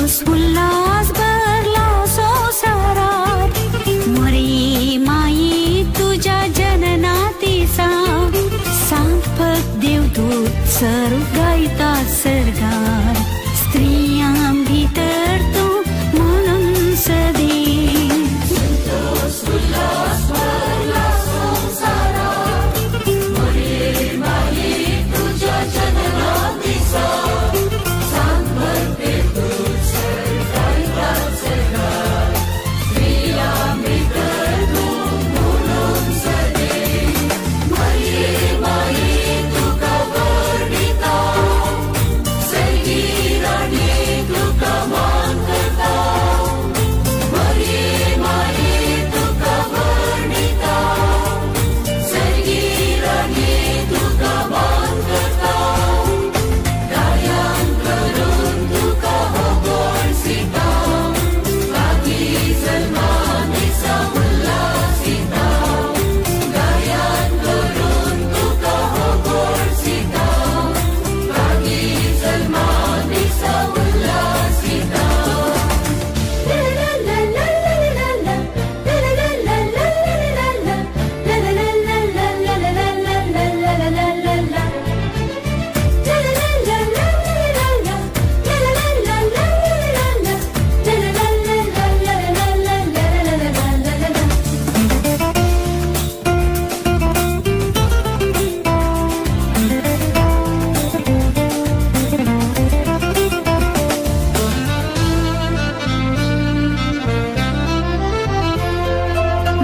संतोष उल्हास भरला संवसारात मरे माई तुझ्या जनना दिसा सांत भक्त देवदूत सर्व गायता सर्गार स्त्रियां भितर तूं म्हणून सदी संतोष उल्हास भरला संवसारात मरे माई तुझ्या जनना दिसा सांत भक्त देवदूत सर्व गायता सर्गार स्त्रियां भितर तूं म्हणून सदी मरे माई तुका वर्णिता सर्गी राणी तुका मान करता मरे माई तुका वर्णिता सर्गी राणी तुका मान करता गायन करून तुका होगोळसिता बागी जल्मा दिसा उल्हासिता गायन करून तुका होगोळसिता बागी जल्मा दिसा उल्हासिता.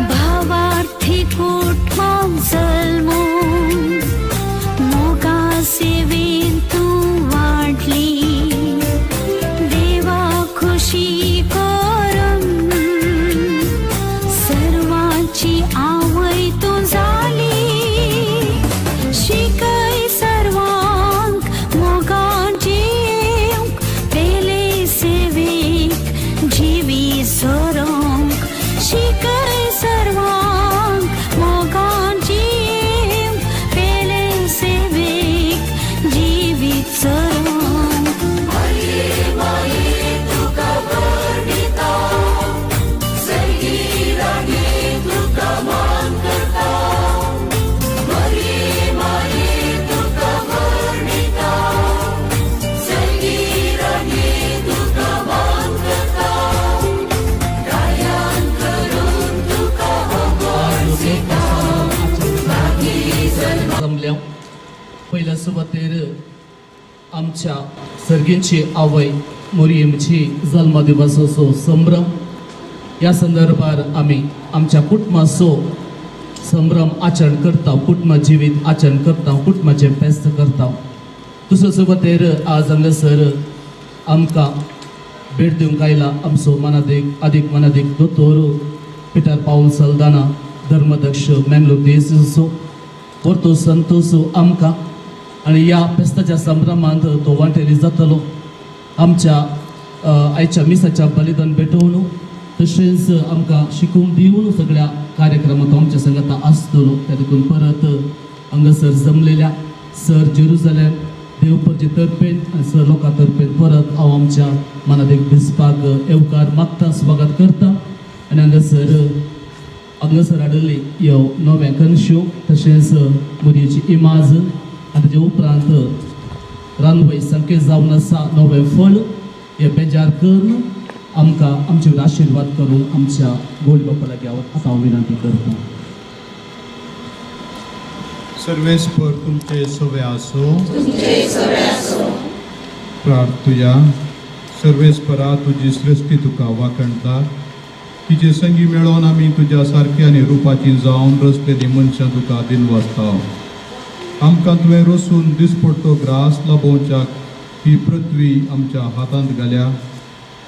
भावार्थी कुटुंबान जल्मून मोगा सेवेन तूं वाडली देवा खुशी करून सर्वांची आवय तूं जाली शिकय सर्वांक मोगान जिवंक पेले सेवेक जिवी सरोंक शिकय सर्वांक मोगान जिवंक पेले सेवेक जिवीत सरोंक मरे माई तुका वर्णिता सर्गी राणी तुका मान करता मरे माई तुका वर्णिता सर्गी राणी तुका मान करता गायन करून तुका होगोळसिता बागी जल्मा जमल्या पयल्या सुवातेर आमच्या सर्गींची आवय मोरयेमची जल्मदिवसाचो संभ्रम ह्या संदर्भार आमी आमच्या कुटुंबाचो संभ्रम आचरण करता, कुटुंब जिवीत आचरण करता, कुटुंबाचें फेस्त करता. दुसरे सुवातेर आज हांगासर आमकां भेट दिवंक आयला आमचो मनादीक आदीक मनादीक दोतोर पिटर पावल सल्दाना धर्मदक्ष मँगलोर देसाचो परतो संतोष आमकां आनी ह्या फेस्ताच्या संभ्रमांत तो वांटेली जातलो. आमच्या आयच्या मिसाच्या बलिदान भेटोवन तशेंच आमकां शिकूंक दिवन सगळ्या कार्यक्रमांत तो आमच्या संगता आसतलो. त्या देखून परत हांगासर जमलेल्या सर जेरुजलेम देवपरचे तर्फेन आनी सर लोकां तर्फेन परत हांव आमच्या मनादीक दिसपाक येवकार मागता, स्वागत करता. आनी हांगासर हाडिल्ली ह्यो नवें कनश्यो तशेंच मोदयेची इमाज आनी ताजे उपरांत रानवय संकेत जावन आसा नवें फळ हे बेजार करून आमकां आमचे आशिर्वाद करून आमच्या गोड बापा लागीं आतां हांव विनंती करता. सर्वेस्पर तुमचे सवे आसो. प्रार्थुया. सर्वेस्परा तुजी सृश्टी तुका वाखणता तिचे संगी मेळोवन आमी तुज्या सारकी आनी रुपाची जावन रचलेली मनशां तुका दिनवासता. आमकां तुवें रसून दिसपडटो ग्रास लाभोवच्याक ही पृथ्वी आमच्या हातांत घाल्या.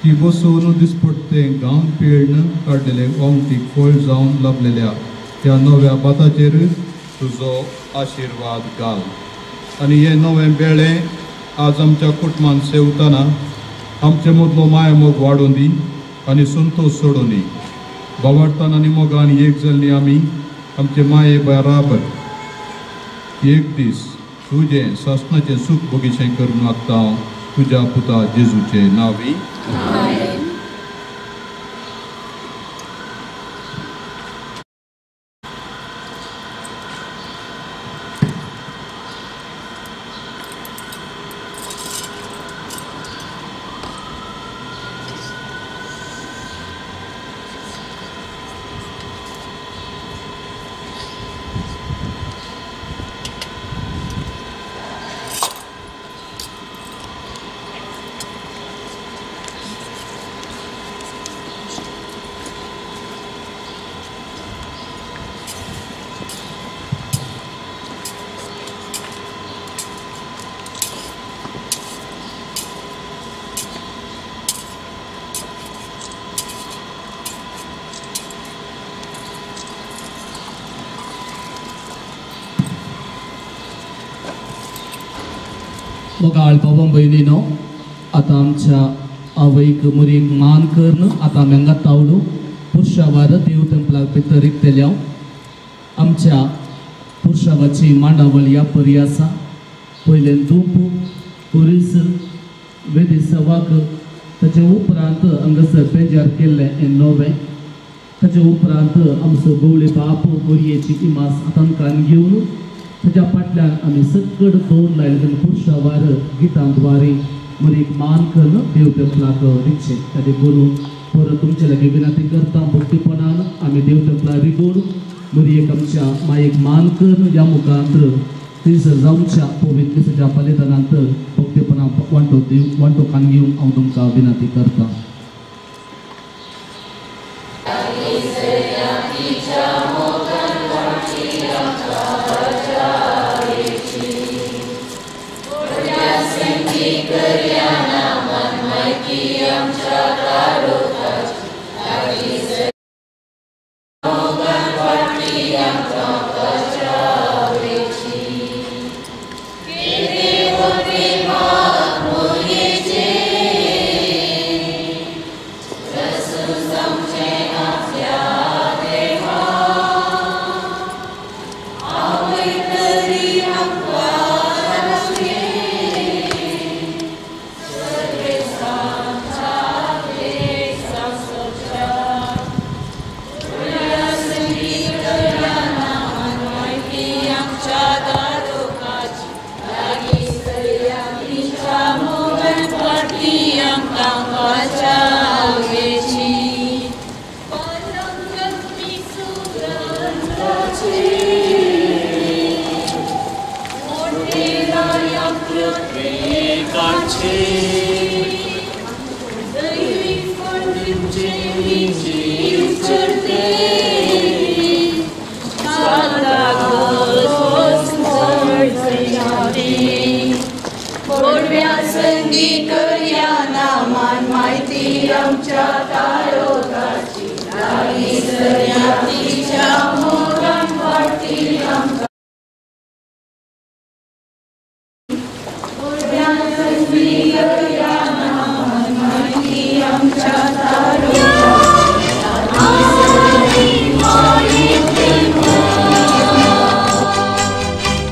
ती बसून दिसपडटें गांव पिळण काडलेले वांवटीक फळ जावन लाभलेल्या त्या नव्या भाताचेर तुजो आशिर्वाद घाल. आनी हें नवें बेळें आज आमच्या कुटुंबान सेवतना आमचे मदलो मायामोग वाडोवन दी आनी संतोश सोडून दी. बावाडतान आनी मोगान एक जाल्ली आमी आमचे माये बराबर एक दीस तुजें सासणाचें सूख बगीचें करून वागता. तुज्या पुता जेजूचे नांवी. मोगाळ बाबा भयणीनो, आतां आमच्या आवयक मुरीक मान करून आतां आमी हांगा तावडू पुरशावार देव तेंपलाक भितर रिगतल्या. आमच्या पुरशावाची मांडावळ ह्या परी आसा. पयलें धूप पुरीस वेदी सवाक, ताचे उपरांत हांगासर बेजार केल्लें हें नवें, ताचे उपरांत आमचो गवळी बाप मोरयेची इमास हातांकान घेवन ताच्या फाटल्यान आमी सकट दोन लायले पुरशावार गितांद्वारे मुरीक मान करून देव तेंपलाक रिगचें. ताचे करून परत तुमचे लागीं विनंती करता, भक्तीपणान आमी देव तेंपलाक रिगोवन मुरयेक आमच्या मायेक मान करून ह्या मुखांत थंयसर जावच्या पवित्र दिसाच्या बलिदानांत भक्तीपणान वांटो दिव वांटो खान घेवन हांव तुमकां विनंती करता.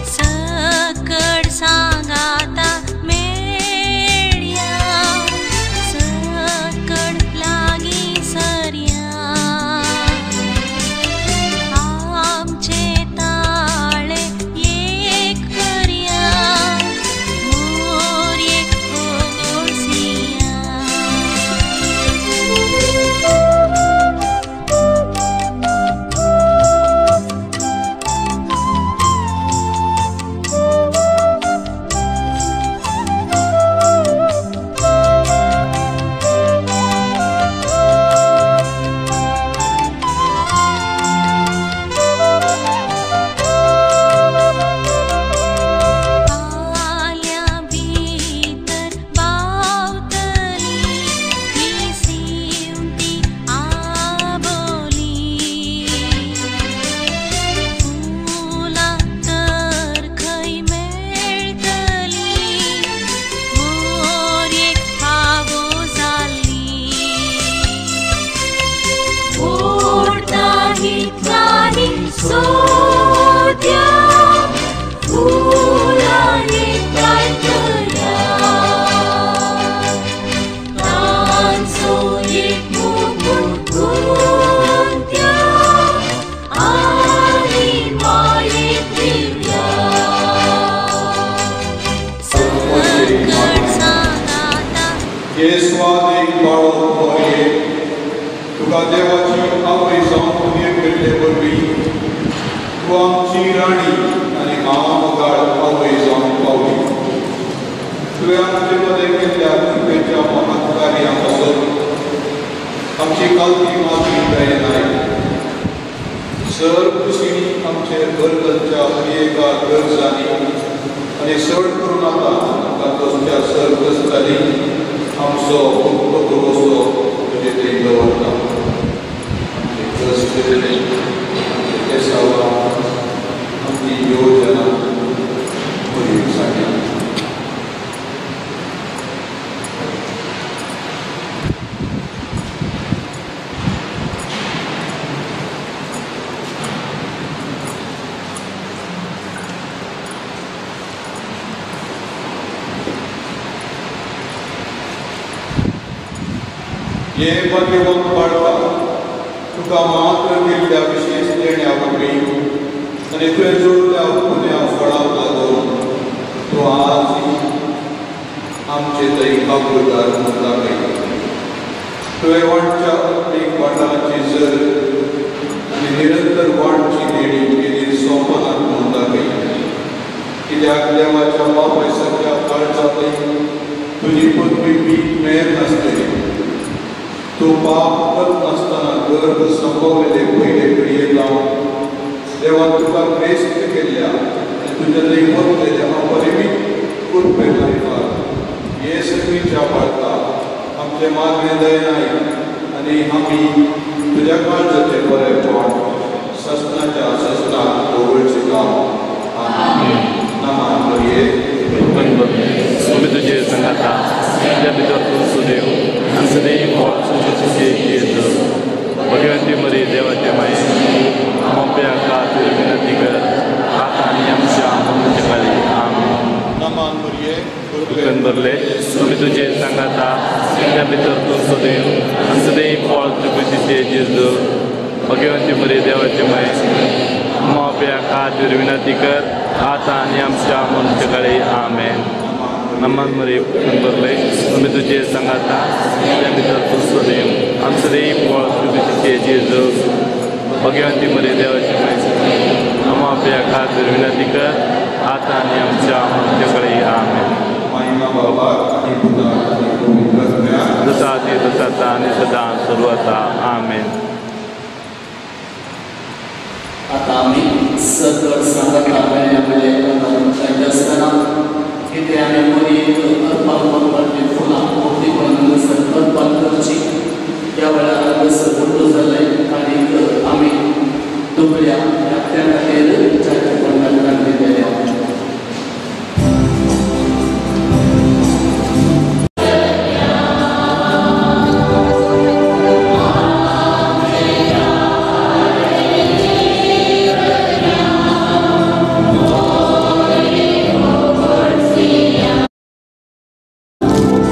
सकड सांगाता मेळया, सकड येसवाद एक बाळो मोरये तुका देवाची आवय जावन पुण्य केल्ले वरवीं तूं आमची राणी आनी महामोगाळ आवय जावन पावली. तुवें आमचे मदें केल्ल्या कृपेच्या महाकार्यां पासत आमची कालती मागणी जायनाय. सर कुशींनी आमचे बरगलच्या एका गरजांनी आनी चड करून आतां आमकां तसल्या सर कश्टांनी आमचो मुक्त भरोसो तुजे थंय दवरता. आमचे कश्ट, आमचे केसांवां, आमची योजना बरी सांगया. हे भाग्यवंत बाळका तुका मात्र केल्ल्या विशेष देण्या वरवीं आनी तुवें जोडल्या पुण्या फळांक लागून तूं आज आमचे थंय काबूदार म्हूण दाखयता. तुवें वांटच्या आत्मीक वाठाराची जर आनी निरंतर वांटची देणी केली सोंपनात म्हूण दाखयता. कित्याक देवाच्या बापाय सारक्या काळजांतली तुजी पदवी पीक मेळ नासतली. तूं पाप करनासतना गर्भ संभवलेले पयले क्रिये लावन देवान तुका क्रेस्त केल्ल्या आनी तुज्या थंय वतलेल्या अपरिमीत कृपे मार्फत हे सगळीच्या बाळका आमचे मागणे दयनाय आनी आमी तुज्या काळजाचें बरेपण ससनाच्या ससनाक ओवळचिता. आमेन. नमन करुये. तुजे संगाता तुज्या भितर तूं सुदेव आनी सदैव जेजू भगवंती मरी देवाचे माये आमच्या खातीर विनंती कर आतां आनी आमच्या मरणाच्या काळी. आमेन. नमन करुये. कृपेन भरले तुमी तुजे सांगाता तुज्या भितर तूं सदैव आनी सदैव फळ तुजें जेजू भगवंती मरी देवाचे माये आमच्या खातीर विनंती कर आतां आनी आमच्या मरणाच्या काळी. आमेन. नमन मरी भरले तुमी तुजे सांगाता तुज्या भितर तूं सदैव आनी सदैव फळ तुजें जेजू भगवंती मरी देवाचे माये आमच्या खातीर विनंती कर आतां आनी आमच्या मरणाच्या काळी. आमेन. महिमा बाबाक आनी पुताक आनी पवित्र आत्म्याक जसा ती तसा आनी सदां सुरू आसा. आमेन. आतां आमी सगळ सांगाता मेळ्ळ्या मेळ्ळे आसतना कितें आमी मोरयेक अर्पण करपाचीं फुलां भक्तीपणान हांगासर अर्पण करची. त्या वेळार हांगासर व्हडलो जालें आनी आमी दुबळ्या धाकट्या खातीर जागृतपणान दिलें. Yeah.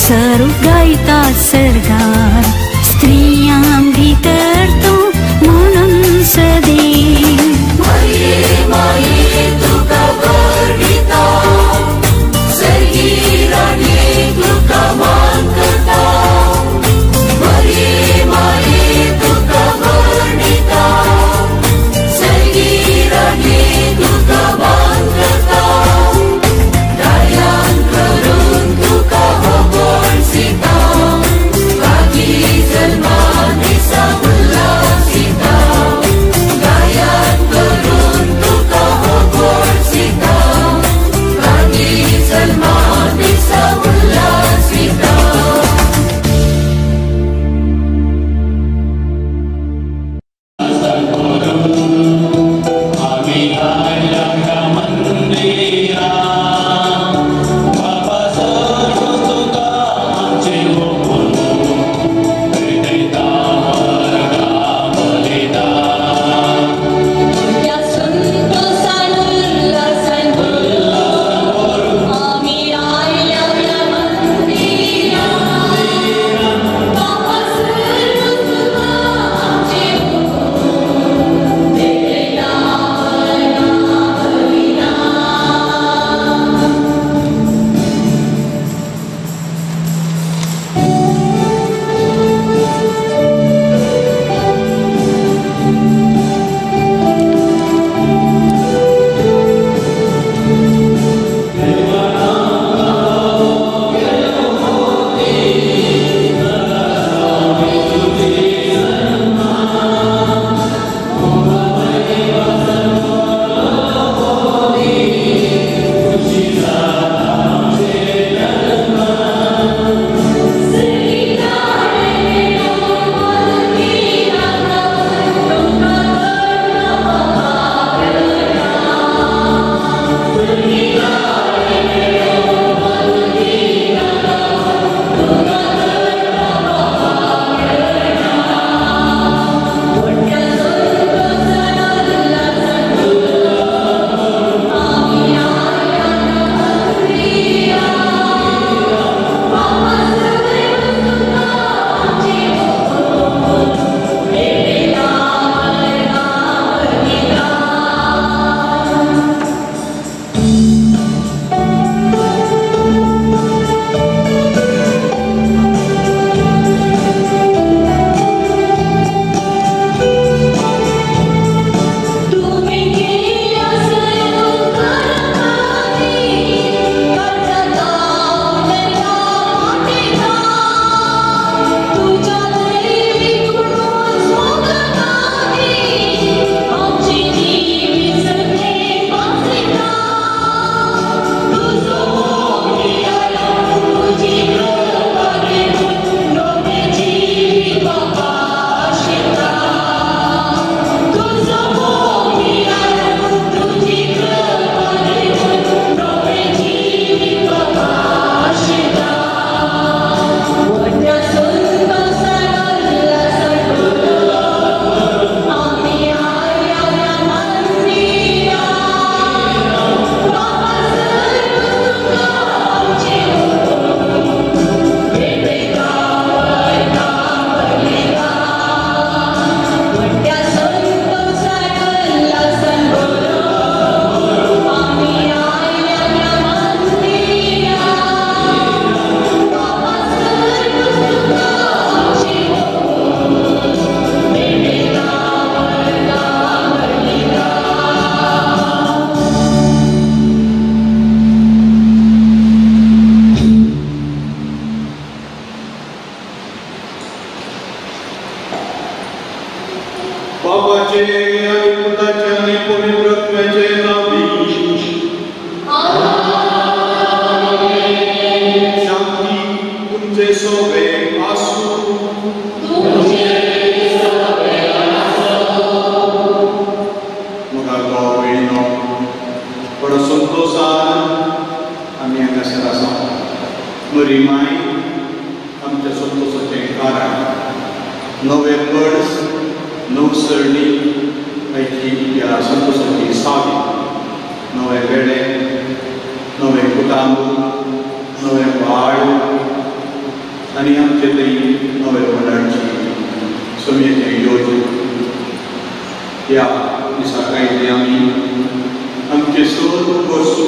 सरू गायता सरगार स्त्रियां भितर तूं म्हणून सदी माये माये तुका वर्णिता सर्गी राणी तुका मान करता माये माये तुका वर्णिता सर्गी राणी तुका मान करता गायन करून तुका होगोळसी। बापाचे आनी पुताचे आनी पवित्र आत्म्याचे नांवी शांती तुमचे सोबे आसूं. मुखार वेळिनो बरो संतोशान आमी हांगासर आसा. मरी माय आमच्या संतोशाचें कारण नवें वर्स नवसरणी आयची ह्या संतोशाची सावी नवें वेळे नवें कुटुंब नवें बाळ आनी आमचे थंय नवे वडांची समयेचें योजन. ह्या दिसा कायदे आमी आमचे सर्व वर्सू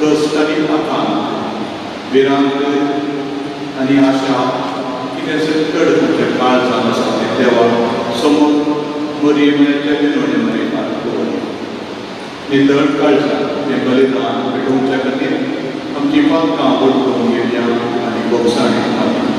कश्ट आनी पापान भिरांत आनी आशा कितें सकड आमच्या काळजान आसा तें देवा समोर मरियमाच्या विनवणे मरेपार दवरया. नितळ काळजान तें बलिदान पेटोवच्या खातीर आमची पातकां वळखून घेवया आनी भोगसाणे मागया.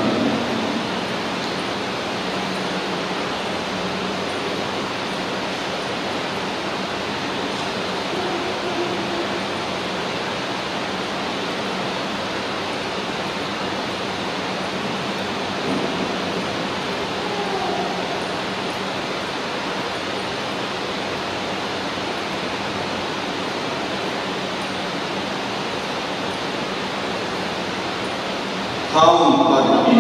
हांव पाद्री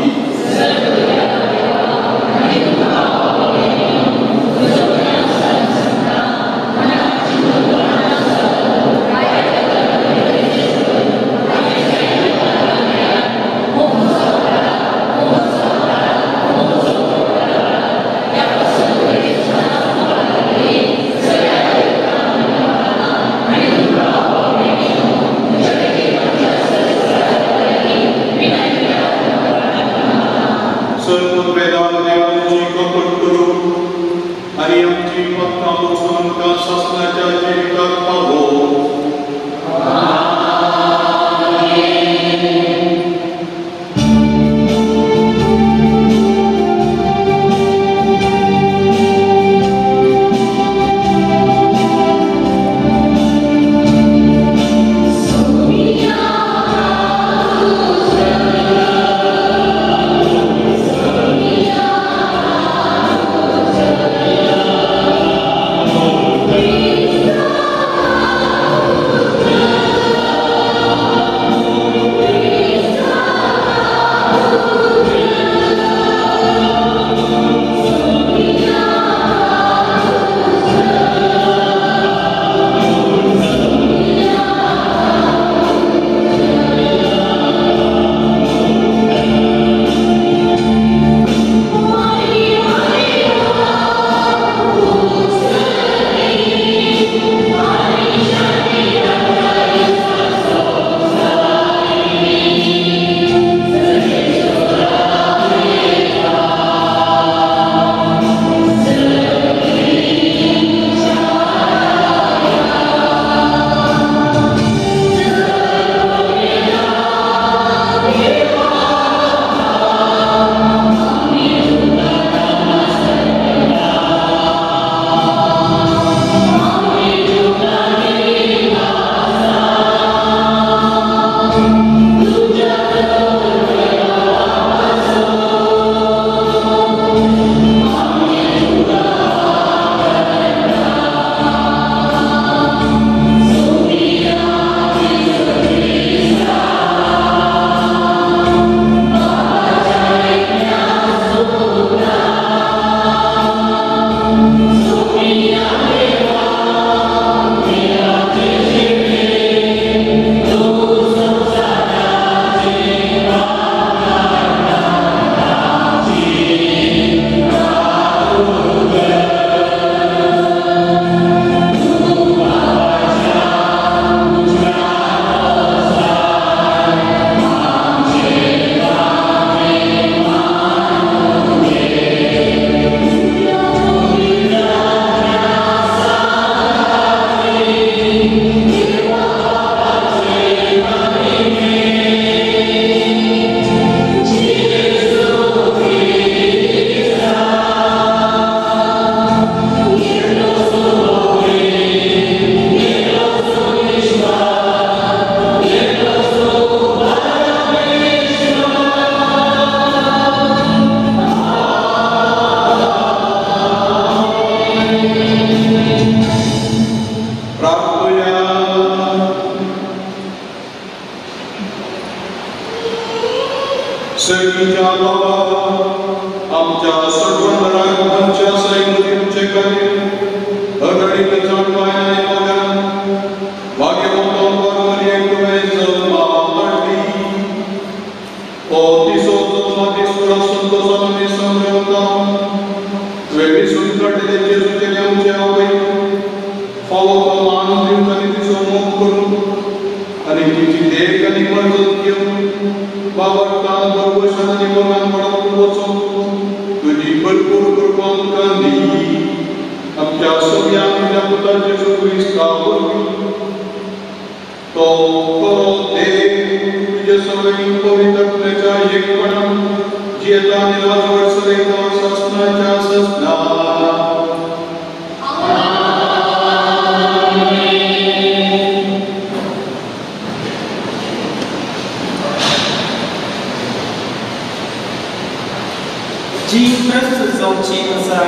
आनी आमची पातकां मोचून आमकां सासणाच्या जिविताक पावो. Please. सर्गीच्या बाबा, आमच्या सोडवणदाराक आमच्या सैमचे खातीर अगणीत जाणवाय आनी मोगान भाग्यवंत मरयेक तुवें जल्माक हाडली. हो तिचो जल्मा दीस व्हडा संतोशान आमी संभ्रमता. तुवें विसरून काडलेले जेजूचे आमचे आवय फावो तो मान दिवन आनी तिचो मोग करून आनी तिची देख आनी मजत घेवन बाबा भरवशान आनी मोगान वाडत वचूंक तुजी भरपूर कृपा आमकां दी. आमच्या सोब्या तुज्या पुता जेजू क्रिस्ता वरवीं तो खरो देव तुजे सवयी पवित्र आत्म्याच्या एकपणान जियेता आनी राजवट चलयता सासणाच्या सासणाक. जी प्रस्तुत जावची आसा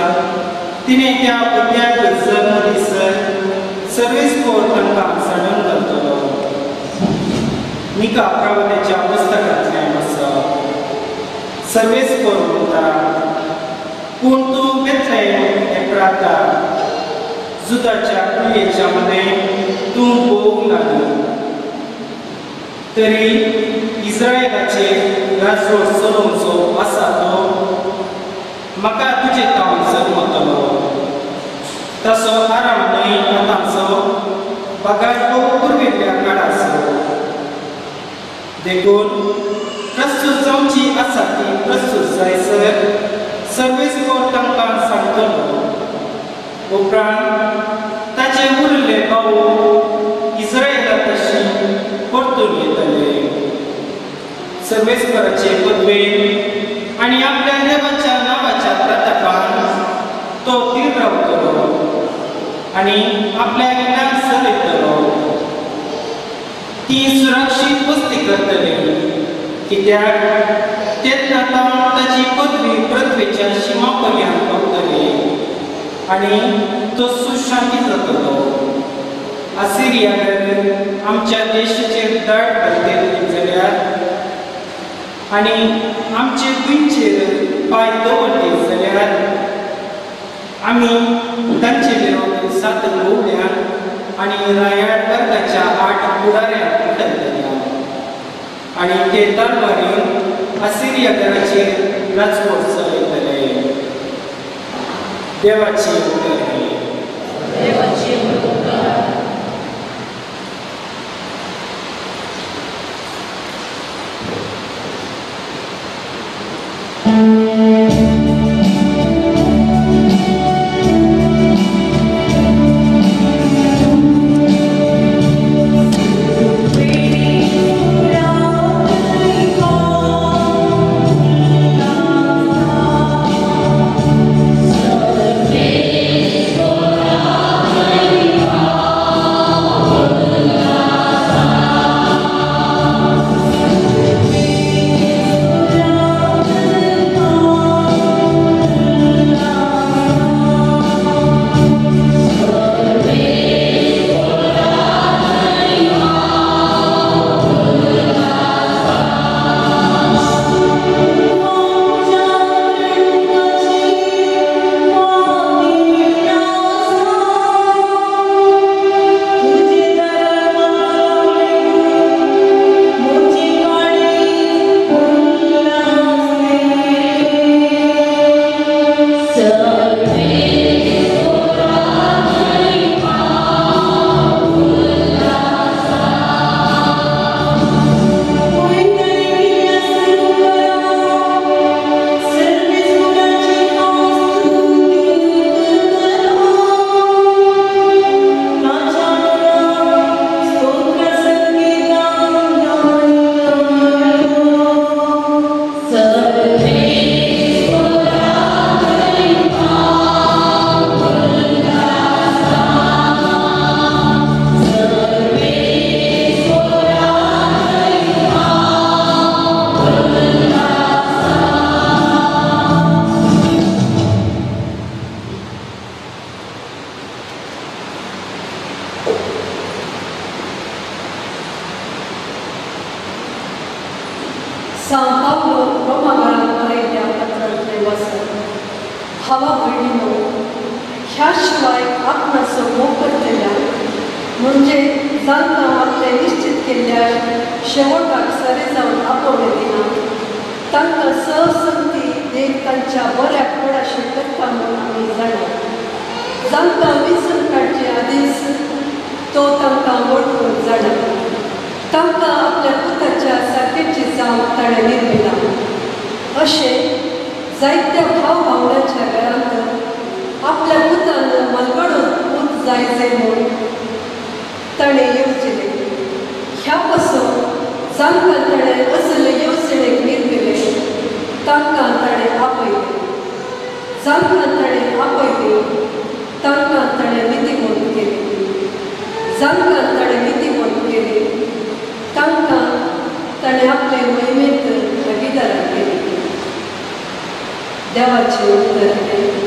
तिणें त्या भुरग्याक जल्म दिसर सर्वेस्पोर तांकां सडन घालतलो. निका प्रवत्याच्या पुस्तकांतल्यान आसा. सर्वेस्पोर म्हणटा, पूण तूं बेथलेहेम एफ्राता जुदाच्या कुळयेच्या मदें तूं भोव लागलो, तरी इस्रायलाचेर राजवट चलोवचो आसा तो म्हाका तुजे तावन जल्मतलो. तसो आराम न्हय आतांचो बगार भोव पुर्विल्ल्या काळाचो. देखून प्रस्तुत जावची आसा ती प्रस्तुत जायसर सर्वेस्पोर तांकां सांगतलो. उपरांत ताचे उरिल्ले भाव इस्रायला तशी परतून येतले. सर्वेस्पराचे पदवेन आनी आपल्या देवाच्या नांवाच्या प्रतापान तो थीर रावतलो आनी आपल्या गिटान चलयतलो. ती सुरक्षीत वस्ती करतली, कित्याक तेन्ना ताची पदवी पृथ्वेच्या शिमा पर्यंत पावतली आनी तो सुशांती जातलो. असिरिया आमच्या देशाचेर दाट घालतली जाल्यार आनी आमचे भुंयचेर पांय दवरले जाल्यार आमी तांचे विरोध 7 घोवड्यांक आनी रायाळ वर्गाच्या 8 फुडाऱ्यांक उठयतले आनी ते तलवारीन असिरिया घराचेर राजवट चलयतले. देवाची उतरां. देवाची उपकार. São Paulo, Roma. देवासा. भावा भयणीनो, ह्या शिवाय आपणाचो मोग करतल्या म्हणजे जांकां आपलें निश्चित केल्ल्या शेवटाक सरे जावन आपोवणें दिना तांकां सहसंगती देव तांच्या बऱ्या कोणाशी करता म्हूण आमी जाणा. जांकां विसर काडचे आदींच तो तांकां वळखून जाणा. तांकां आपल्या पुताच्या सारकेची जावंक ताणें निर्मिला. अशें जायत्या भाव भावणाच्या घरांत आपल्या पुतान मलगडून पूत जायचे म्हूण ताणें येवजिलें. ह्या पासून जांकां ताणें असले येवजणेक निर्मिलें तांकां ताणें आपयलें. जांकां ताणें आपयलें तांकां ताणें नितीवंत केलें. जांकां ताणें नितीवंत केलें तांकां ताणें आपले मोहिमेंत भागीदारां केली. देवाचें उतर हें.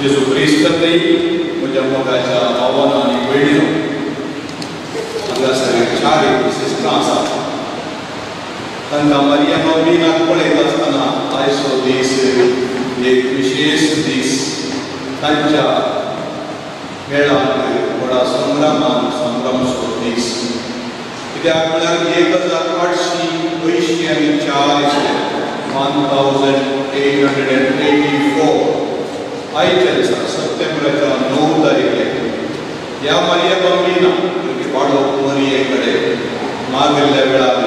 जेजू क्रिस्तांतय म्हज्या मोगाच्या भावानो आनी भयणीनो, हांगासर चार सिस्टरां आसात. तांकां मारिया बाबीनाक पळयत आसतना आयचो दीस एक विशेश दीस, तांच्या मेळांत व्हडा संभ्रमान संभ्रमचो दीस. कित्याक म्हळ्यार 1884 इसवे 1884 आयच्या दिसा सप्टेंबराच्या 9 तारखेक ह्या मारिया बाबीना वाडो मरिये कडेन मागिल्ल्या वेळार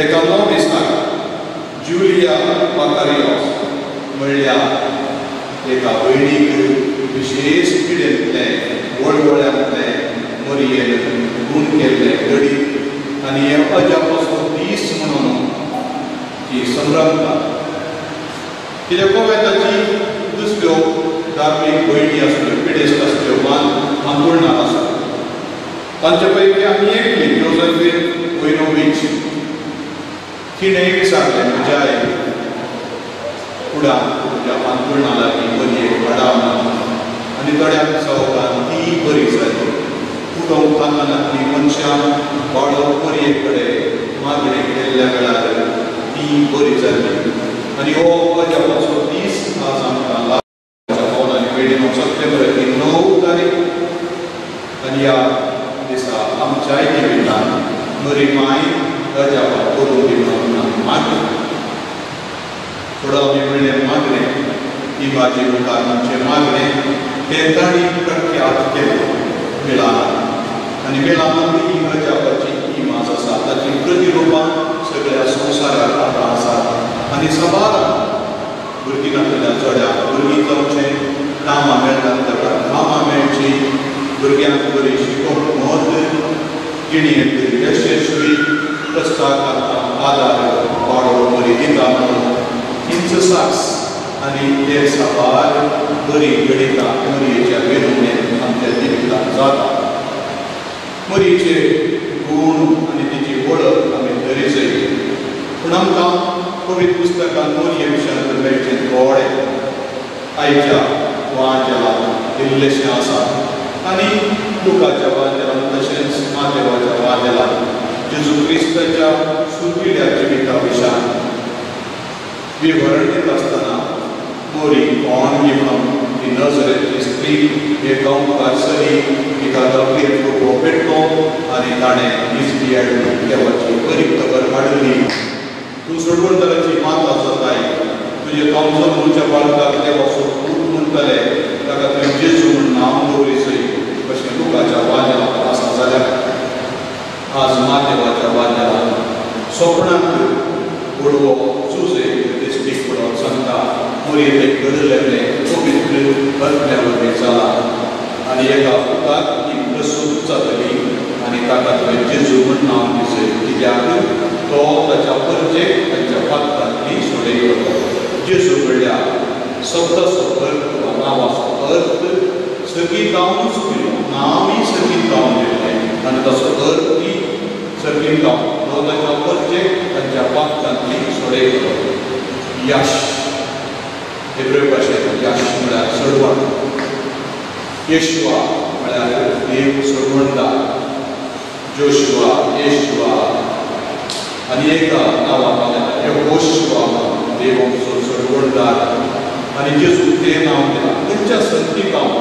एका 9 दिसाक जुलिया पाकारियोस म्हणल्या एका भयणीक विशेश पिडेंतलें वळवळ्यांतलें मरियेन गूण केल्लें घडीत आनी हे अजापाचो दीस म्हणून ती संभ्रमता. कित्याक गोव्याची दुसऱ्यो धार्मीक भयणी आसल्यो, पिडेस्त आसल्यो, आंदोलनां आसल्यो. तांचे पैकी आमी एकली जोजफीन वोयनोवीच तिणें विचारलें, म्हज्या कुडान म्हज्या आंदोलना लागीं बरी हाडा म्हणून, आनी थोड्या चौकान ती बरी जाली. कुटुंब खानदानांतलीं मनशां बाळो मरये कडेन मागणी केल्ल्या वेळार ती बरी जाली. आनी हो अजापाचो दीस आज आमकां लागच्या भावनांनी वेळीनो सप्टेंबराची 9 तारीख आनी ह्या दिसा आमच्याय जिवितान मरी माय अजापा करून दी म्हणून आमी मागले. थोडो आमी म्हणलें मागलें ही म्हाजी मुखार आमचें मागणें हें तांणी प्रख्यात केलें मिलानान. आनी मिलानांत ही अजापाची इमाज आसा, ताची प्रतिरुपां सगळ्या संवसाराक आतां आसात. आनी साबार भुरगीं नासलेल्या चोड्यांक भुरगीं जावचें, कामां मेळटात ताका कामां मेळचीं, भुरग्यांक बरी शिकोवंक म्हत्व, जिणेंत यशस्वी प्रस्ताक आतां आदार वाडो बरी दिता म्हणून हीच साक्स आनी ते साबार बरी घडितां मरयेच्या वेदनेन आमच्या जिवितांत जाता. मरयेचे गूण आनी तिची वळख आमी तरी जाय, पूण आमकां पवित्र पुस्तकान मरये विशयांत मेळचें थोडें आयच्या वांजेलांत इल्लेशें आसा आनी लुकाच्या वांजेलांत तशेंच मादेवाच्या वांजेलांत जेजू क्रिस्ताच्या सुकिल्ल्या जिविता विशयान विवरण दिता आसतना मोरी कोण गी म्हणून ती नजरेची स्त्री एक गांवकार सरी तिका गाब्रिएल रुपो पेटलो आनी ताणें इजबियाड देवाची बरी खबर हाडली. तूं सोडवणदाराची माता जाताय, तुजे तोमजो म्हणच्या बाळकाक देवाचो पूत म्हणटले, ताका तुवें जेजू म्हूण नांव दवरिचय अशें लुकाच्या वांजेलांत आसा. जाल्यार आज मादेवाच्या वांजेलांत सोपणांत गोडवो चुजे दिसपी पडोवन सांगता मरये तें घडलेलें पवित्र आत्म्या वरवीं जालां आनी एका पुताक ती प्रसूत जातली आनी ताका तुवें जेजू म्हूण नांव दिसय, कित्याक तो ताच्या परजेक तांच्या पात्रांतली सोडयलो. जेजू म्हणल्यार शब्दाचो अर्थ वा नांवाचो अर्थ सगळीं जावनूच दिलो, नांवूय सगळीं जावन दिल्लें आनी ताचो अर्थ सगळीं जावन तो ताच्या परजेक तांच्या पात्रांतली सोडयलो. यश हेब्रेव भाशेंत यश म्हळ्यार सोडवण, येशवा म्हळ्यार देव सोडवणदार, जोशुआ, येशवा आनी एका नांवान यहोशुआ देव आमचो सोडवणदार आनी जेजू तें नांव दिलां. खंयच्या संतीक हांव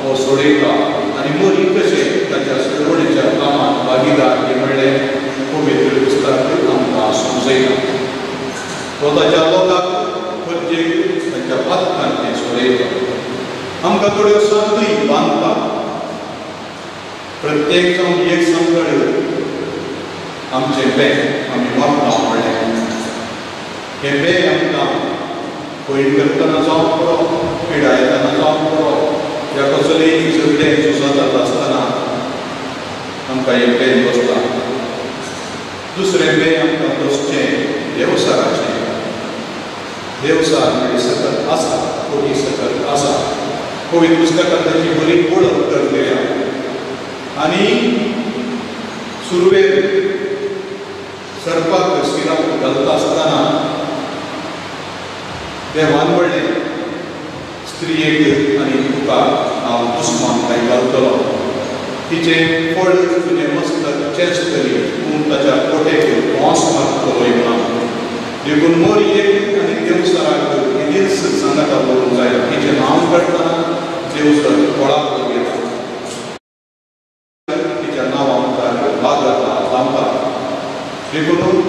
हो सोडयता आनी मरी कशें ताच्या सोडवणेच्या कामांत भागीदार हें म्हणलें पवित्र पुस्तक आमकां समजयता. तो ताच्या लोकांक परजेक तांच्या पात्रांत तें सोडयता. आमकां थोड्यो संदी बांदतात, प्रत्येक जावन एक संकळ आमचें बें आमी वापरा म्हणलें हें बें आमकां पयण करतना जावं पुरो, पिडा येतना जावं पुरो, ह्या कसलेय झगडें झुजां जाता आसतना आमकां हें बें बसता. दुसरें बें आमकां बसचें देवसाराचें. देवसार म्हणजे सकत आसा, कोटी सकत आसा. पवित्र पुस्तकांत ताची बरी वळख करतल्या आनी सुरवेर सर्पाक शिराक घालता आसतना देवान म्हणलें स्त्रियेक आनी तुका हांव दुस्मान घालतलो तिचें फळ तुजें मस्त चेंचतली तूं ताच्या कोटेक घोंस मारतलो म्हणून देखून मोरयेक आनी देवसराक केदीच सांगाता दवरूंक जाय तिचें नांव काडटना देवसर फळाक घेता तिच्या नांवा मुखार लागता लांबता देखून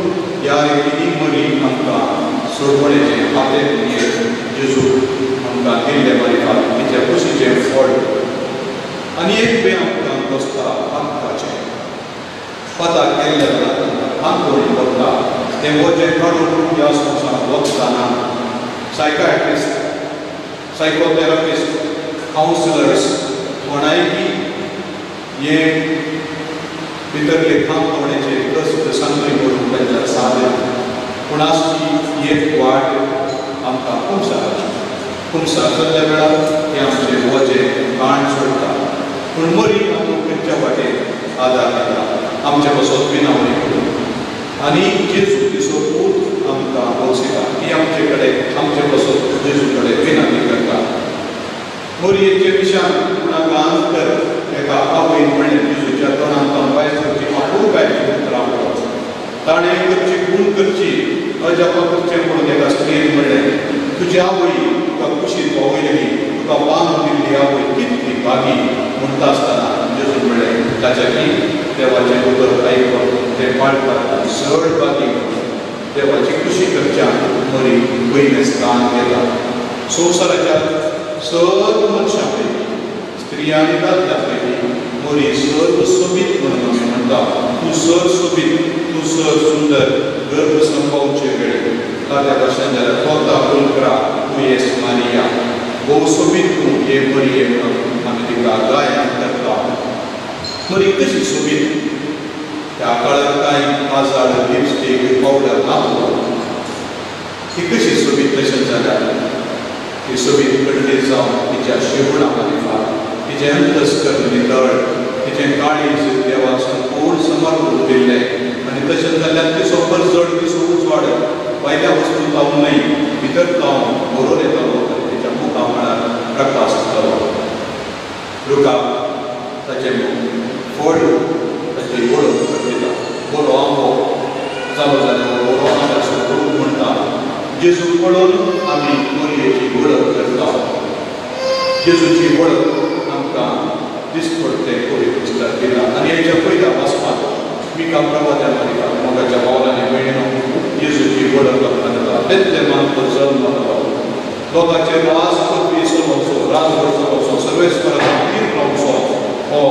ह्या रितीनी मरी आमकां सोडवणेचें खातें जेजू आमकां दिल्ले मारिफात तिच्या कुशीचें फळ आनी एक वेळ आमकां बसता पातकाचें पाताक केल्ल्या वेळार आमकां खांदोणी पडटा तें वजें काडून ह्या संवसारांत वचतना सायकायट्रिस्ट सायकोथेरपिस्ट कावन्सिलर्स कोणायकी हे भितरले खांदोणेचे प्रस्न सांगणी करून तांच्या सादे पूण आजची एक वाट आमकां कुमसाराची कुमसार जाल्ल्या वेळार हें आमचें वजें काण सोडटा पूण मरी आमकां खंयच्या वाटेर आदार दिता आमचे पासत विनावणी करून आनी जेजू तिचो पूत आमकां वचयता ती आमचे कडेन आमचे पासत जेजू कडेन विनंती करता मोरयेचे विशान कोणाक अंतर एका आवयन म्हणलें जेजूच्या तोंडांत भायर सरची अपुरबायेचीं उतरां म्हणून ताणें करची गुण करची अजापां करचें म्हणून एका स्त्रियेन म्हणलें तुजी आवय तुका कुशीन पावयली तुका बांदून दिल्ली आवय कितली भागी म्हणटा आसतना जेजून म्हणलें ताच्या की देवाचें उतर आयकून तें पाळपाक चड भागी देवाची खुशी करच्यान मरी पयलें स्थान घेता संवसाराच्या सर्व मनशां पैकी स्त्रिया आनी दादल्या पैकी मरी सर्व सोबीत म्हणून आमी म्हणटा तूं सर सोबीत तूं सर सुंदर गर्भ संपावचे वेळे ताच्या भाशेन जाल्यार तोता पुलक्रा तूं येस मारिया भोव सोबीत तूं हे मरिये म्हणून आमी तिका गायन करता मरी कशी सोबीत त्या काळार कांय काजाळ लिपस्टीक पावडर नासलो ती कशी सोबीत तशें जाल्यार ती सोबीत कडली जावन तिच्या शिवणा मारिफात तिचें अंतस्कर्ण नितळ तिचें काळीज देवाक संपूर्ण समर्पण दिल्लें आनी तशें जाल्यार तिचो परजड तिचो उजवाड भायल्या वस्तू जावन न्हय भितर जावन बरोवन येतालो आनी तिच्या मुखा मळार प्रकाश जालो रुखाक ताचें फळ ताची वळख दिता बरो आंबो जालो जाल्यार बरो आंब्याचो रूख म्हणटा जेजू पळोवन आमी मोरयेची वळख करता जेजूची वळख आमकां दिसपडटे कोळी पुस्तक दिला आनी हेच्या पयल्या वाचपाक मिका प्रवाद्या मारिफात मोगाच्या पावलांनी भयणीनो जेजूची वळख आमकां दिता बेथलेमांत जल्म जालो लोकांचेर राज करपी चलोवचो राजवट चलोवचो सर्वेस्पराचो तीर लावचो हो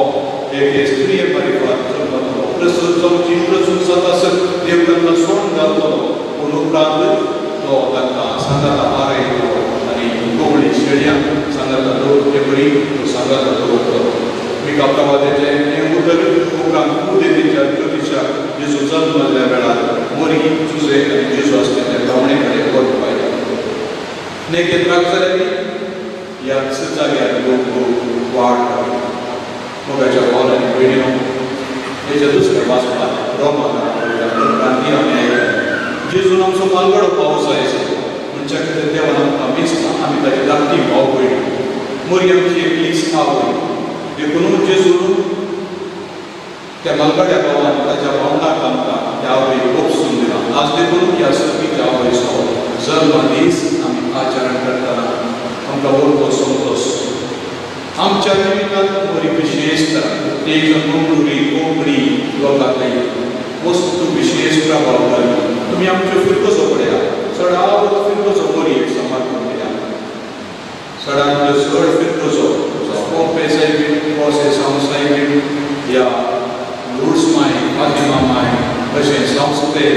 एक स्त्रिये मारिफात जल्म जालो प्रसूत जावची प्रसूत जातासर देव तांकां सोडून घालतलो पूण उपरांत तो तांकां सांगाता आरयतलो आनी गवळी शेळयांक सांगाता दवरचे बरी तो सांगाता दवरतलो मिका प्रवाद्याचें हें उतर उपरांत कुदेतीच्या ज्योतिशाक जेजू जल्मल्ल्या वेळार मोरी जुजे आनी जेजू आसले त्या ब्राह्मणे कडेन व्हरून पायले नेकेत्राक जाल्यार ह्याच जाग्यार लोक वाट मोगाच्या भावनांनी भयणीनो हेच्या दुसऱ्या वाचपाक रोमांत आमी आयले जेजून आमचो मालगडो पावस आयज म्हणच्या खातीर देवान आमकां मेजता आमी ताची धाकटी भाव भयण मोरी आमची एकलीच आवय देखून जेजून त्या मालगड्या भावान ताच्या भावनाक आमकां त्या आवयक ओपसून दिला आज देखून ह्या सर्गीच्या आवयचो जल्म दीस आमी आचरण करतना आमकां वरतो संतोश आमच्या जिवितांत मोरी विशेष एक मंगळुरी कोंकणी लोकांक वस्तू विशेष प्रभाव घालता तुमी आमच्यो फिरकसो पळया चडावत फिरकसो मोरयेक समर्पण दिल्या चडांतल्यो चड फिरकसो पोंपे सायबीण पोसे सावंत सायबीण या लुर्ड्स माय फातिमा माय अशें संस्थे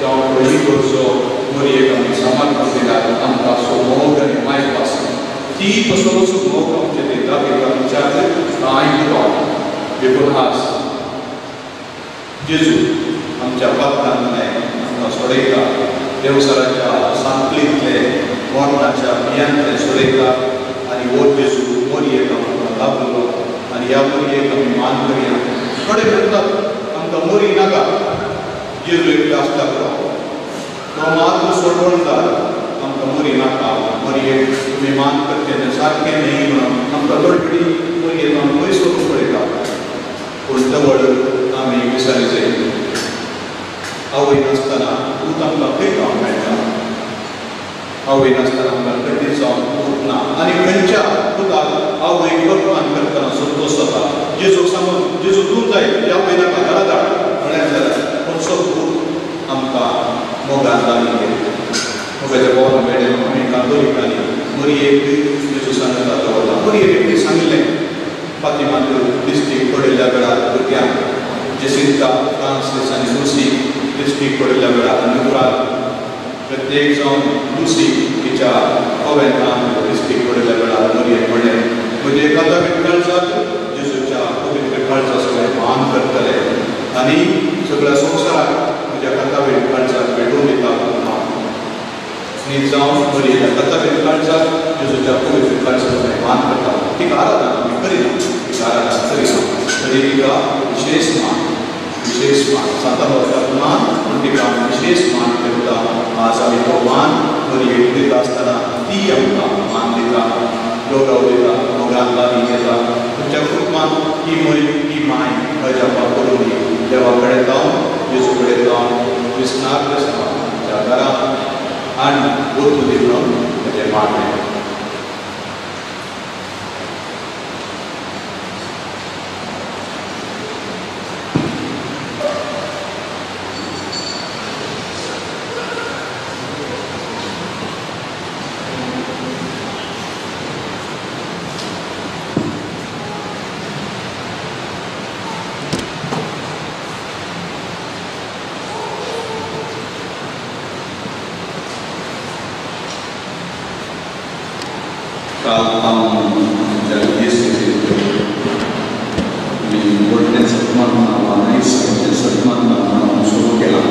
जावं इगर्जो मोरयेक आमी समर्पण दिल्यार आमकां सो मोग आनी मायभास ती तसोच मोग आमचे दिता आमच्याक कांय पावना देखून आज जेजू आमच्या पात्रांतले आमकां सोडयता देवसराच्या सांकळींतले मरणाच्या बियांतले सोडयता आनी हो जेजू मोरयेक आमकां लाभलो आनी ह्या मोरयेक आमी मान करया थोडे म्हणटात आमकां मोरी नाका जेजू एकलो आसता पुरो तो मात्र सोडवणदार आमकां मरी नाका, मरयेक तुमी मान करचें तें सारकें न्ही म्हणून आमकां गडबडी मरयेक आमी पयस वचूंक पळयता. पूण तवळ आमी विसारी जाय. आवय नासतना पूत आमकां खंय जावंक मेळटा? आवय नासतना आमकां खंयच जावंक पूत ना. आनी खंयच्या पुताक आवय अपमान करतना संतोश जाता? जेजूक सांगून जेजू तूं जाय तुज्या आवय नाका घरा धाड म्हळ्यार जाल्यार खंयचो पूत आमकां मोगान लागीं घेता? मोगाच्या भावान मेळ्ळें आमी कातोलिकांनी मरयेक जेजू सांगता दवरला. मरयेक एकटी सांगिल्लें फातिमांत दिश्टीक पडिल्ल्या वेळार भुरग्यांक जेसिंता, फ्रांसीस आनी लुसी दिश्टीक पडिल्ल्या वेळार आनी उपरांत प्रत्येक जावन लुसी तिच्या कोवेंतान दिश्टीक पडिल्ल्या वेळार मरयेक म्हणलें म्हजे कातावीत काळजाक जेजूच्या पवित्र काळजा सगळें मान करतले आनी सगळ्या संवसाराक म्हज्या कातावीत काळजाक भेटोवन दिता हांव. न्ही जावन मरयेच्या कातावीत काळजाक जेजूच्या पवित्र काळजा सगळें मान करता. तिका आराधना आमी करिना, तिका आराधना करिना तरी तिका विशेष मान, विशेष मान सांताभावाक मान, पूण तिका विशेष मान करता. आज आमी तो मान मरयेक दिता आसतना ती आमकां मान दिता, गौरव दिता, मोगान लागीं घेता. तुमच्या कुटुंबान ही मरी ही माय अजापा करून दी. देवा कडेन जावन जेजू कडेन जावन विस्नार बेसांवाच्या घरांत आनी वतू दी म्हणून म्हजें मागणें. काल हांव आमच्या जेसीसीत मी व्हडलें सतमान नांवान सतमान नांवान सुरू केलां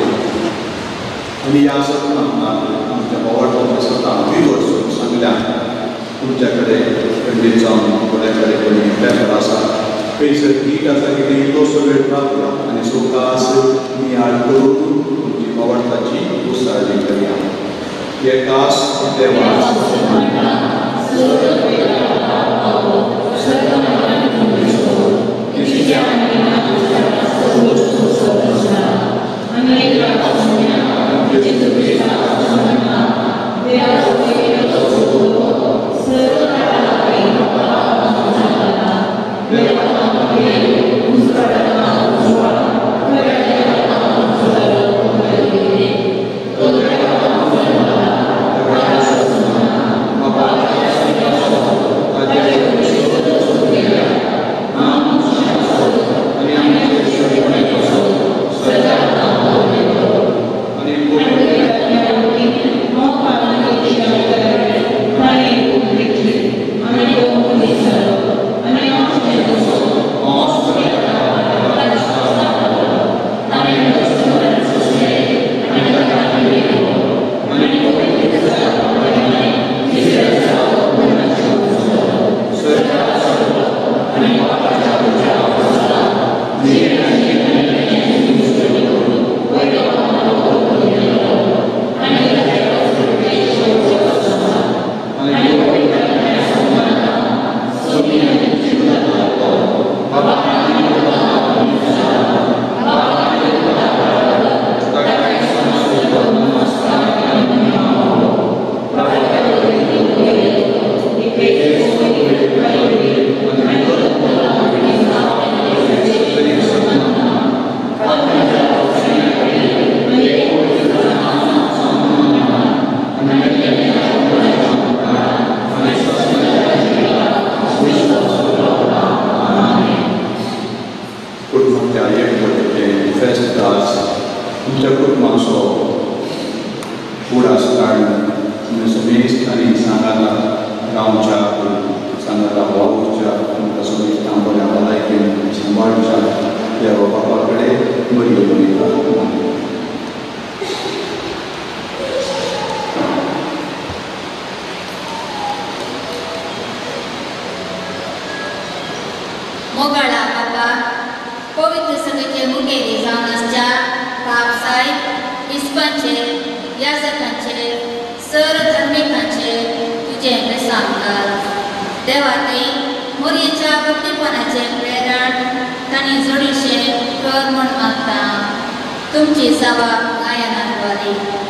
आनी ह्या सतमानान आमच्या भावार्थाच्या सतां विवर्स सांगल्या. तुमच्या कडेन खंडीत जावन थोड्या कडेन कोणी पेपर आसा थंयसर गीत आसा कितें इल्लोसो वेळ रावया आनी सवकास नियाळ करून तुमची भावार्थाची उसारणी करया. एकास देवास मोगाळा बाबा पवित्र सभेचे मुखेली जावन आसच्या बाप साहेब इस्पांचे याजकांचे सर धर्म सोंपेपणाचें प्रेरण तांणी जोडीशें कर म्हूण मागता. तुमची जावाक गायनाद्वारे.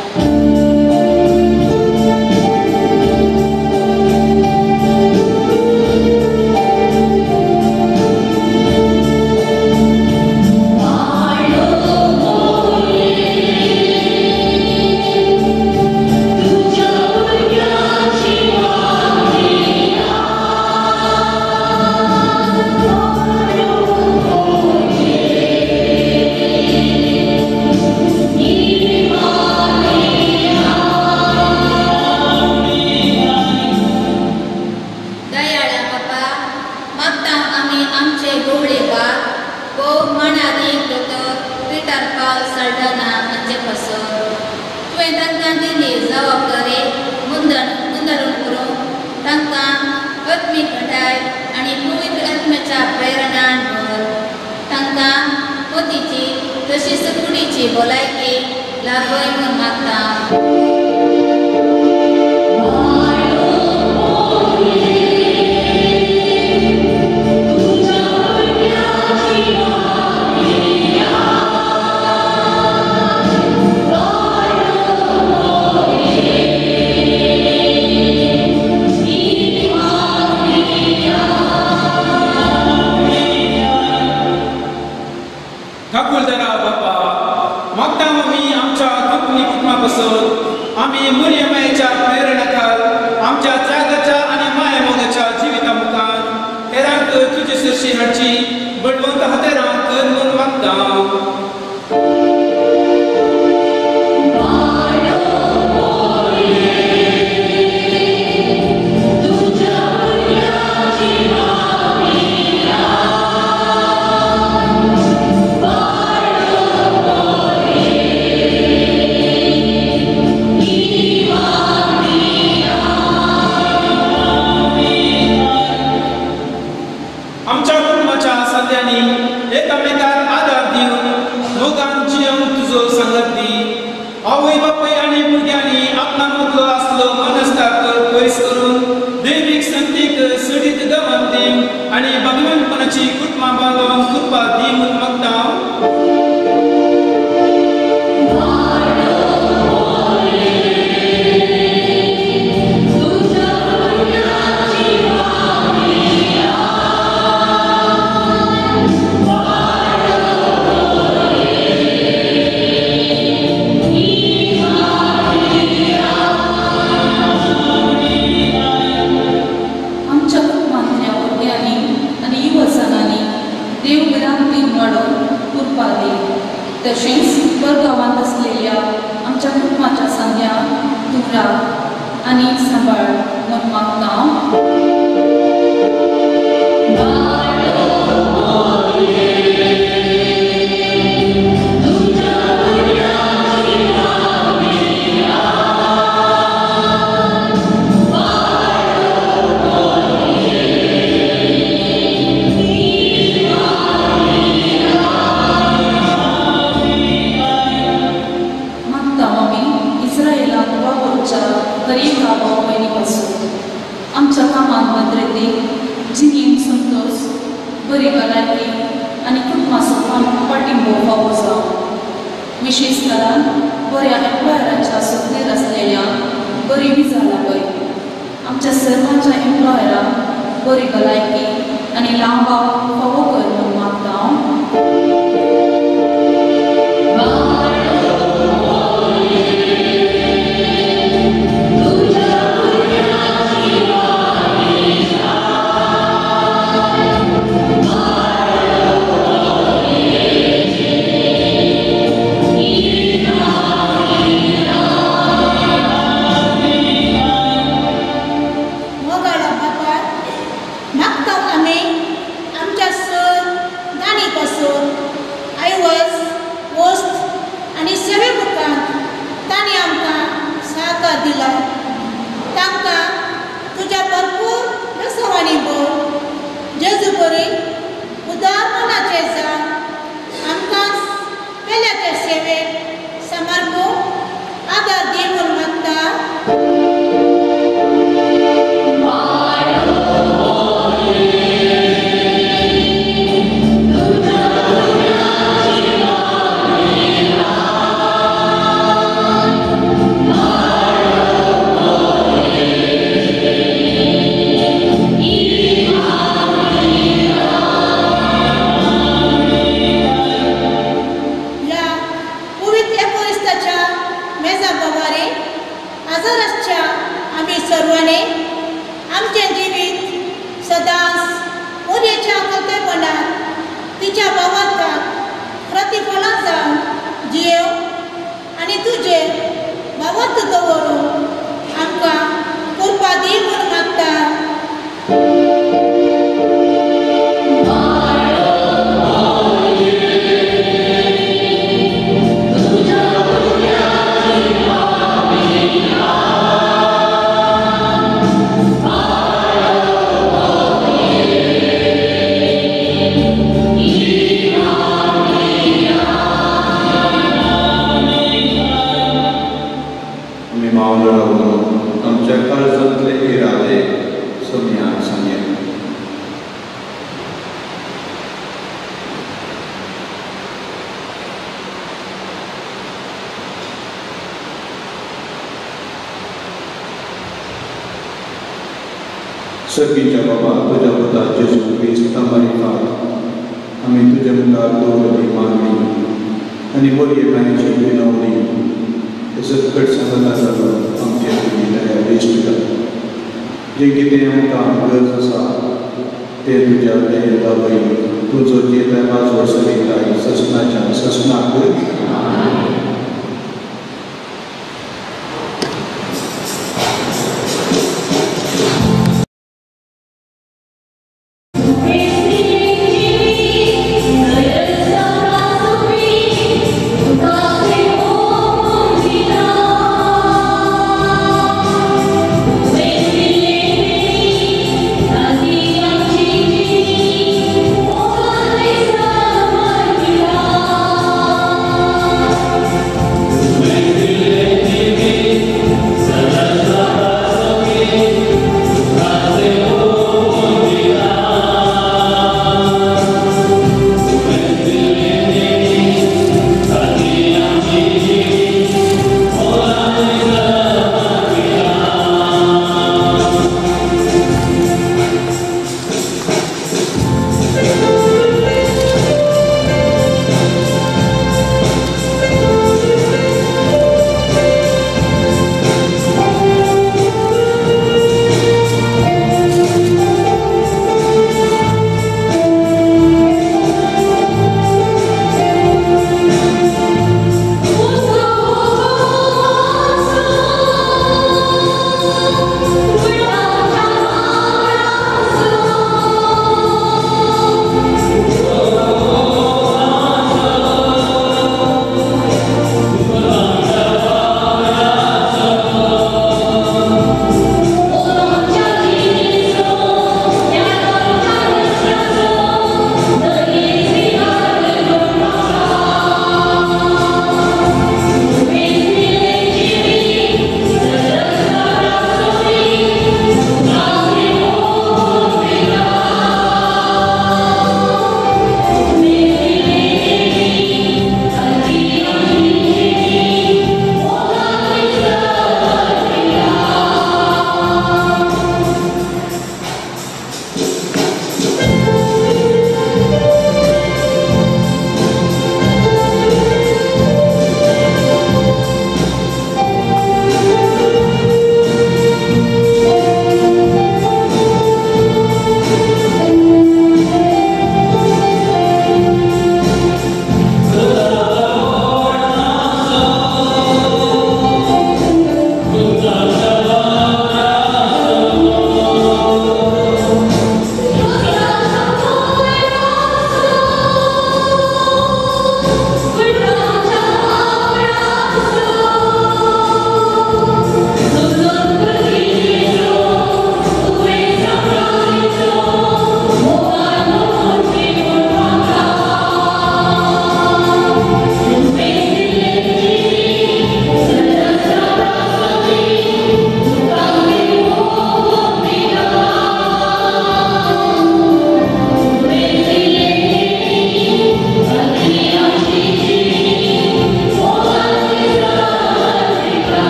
Amen. तुजे भावार्थ दवरून आमकां कृपा दी म्हूण मागता. आमच्या काळजांतले इरादे सोमयाक सांगया. सर्गीच्या बाबा, तुज्या पुता जेजू क्रिस्ता मारिफात आमी तुज्या मुखार दवरली मागणी आनी मोरये मायची विनवणी सकट सांगता जालो आमचे तुजी दया बेश्ट कर. जें कितें आमकां गरज आसा तें तुज्या दये दावय तुजो जेताय वाजो सरिताय ससनाच्या ससनाक. Oh,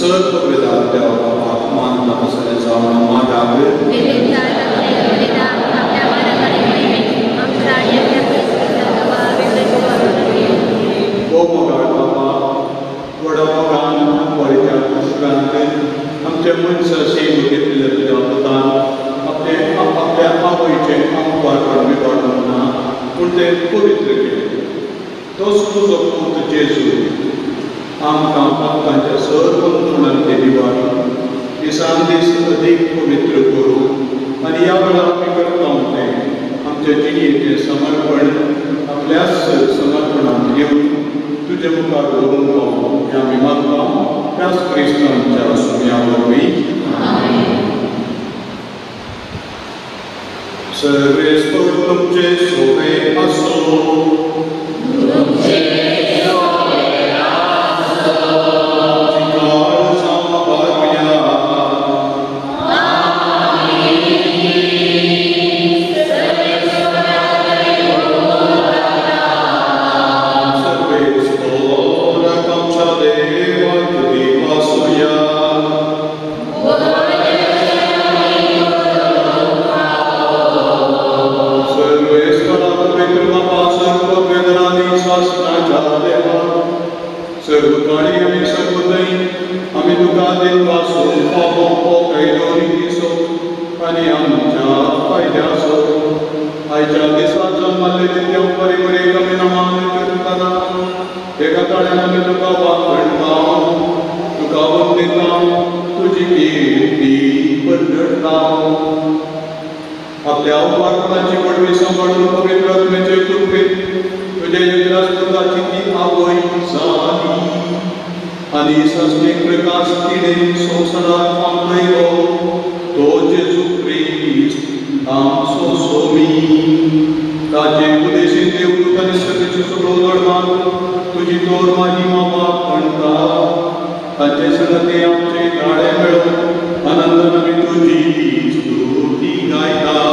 सर्व वेदार देवा बापाक मान नामसले जावन मागाक ओ मोगाळ बाबा व्हडा मोगान पळयत्या पुस्तकांत आमच्या मनशाशी घेतिल्ल्या तुज्या पुतान आपले आपल्या आवयचें आमपारपण बिगाडूंक ना पूण तें पवित्र केलें. तोच तुजो पूत जेजू आमकां पापकांच्या सर्व गुणांचे निवारण दिसान दीस अदीक पवित्र करूं आनी ह्या वेळार आमी करता तें आमच्या जिणेचें समर्पण आपल्याच समर्पणांत घेवन तुजे मुखार व्हरूंक पावूं हें आमी मागता त्याच क्रिस्तांच्या सुम्या वरवीं. सर्वेस्पर तुमचे सोबे आसो. आपल्या अवमानपणाची पडवी सांबाळून पवित्र आत्म्याचे कृपेत तुझ्या यज्ञास्पदाची ती आवय जाली आनी सासणीक प्रकाश तिणें संवसाराक पावयलो तो जेजू क्रिस्त आमचो सोमी. ताचे उपदेशीन देवदूत आनी सगळेचो सगळो उदळमान तुजी तोर महिमा वाखणता. ताचे संगती आमचे ताळे मेळोवन आनंदान आमी तुजी स्तुती गायता.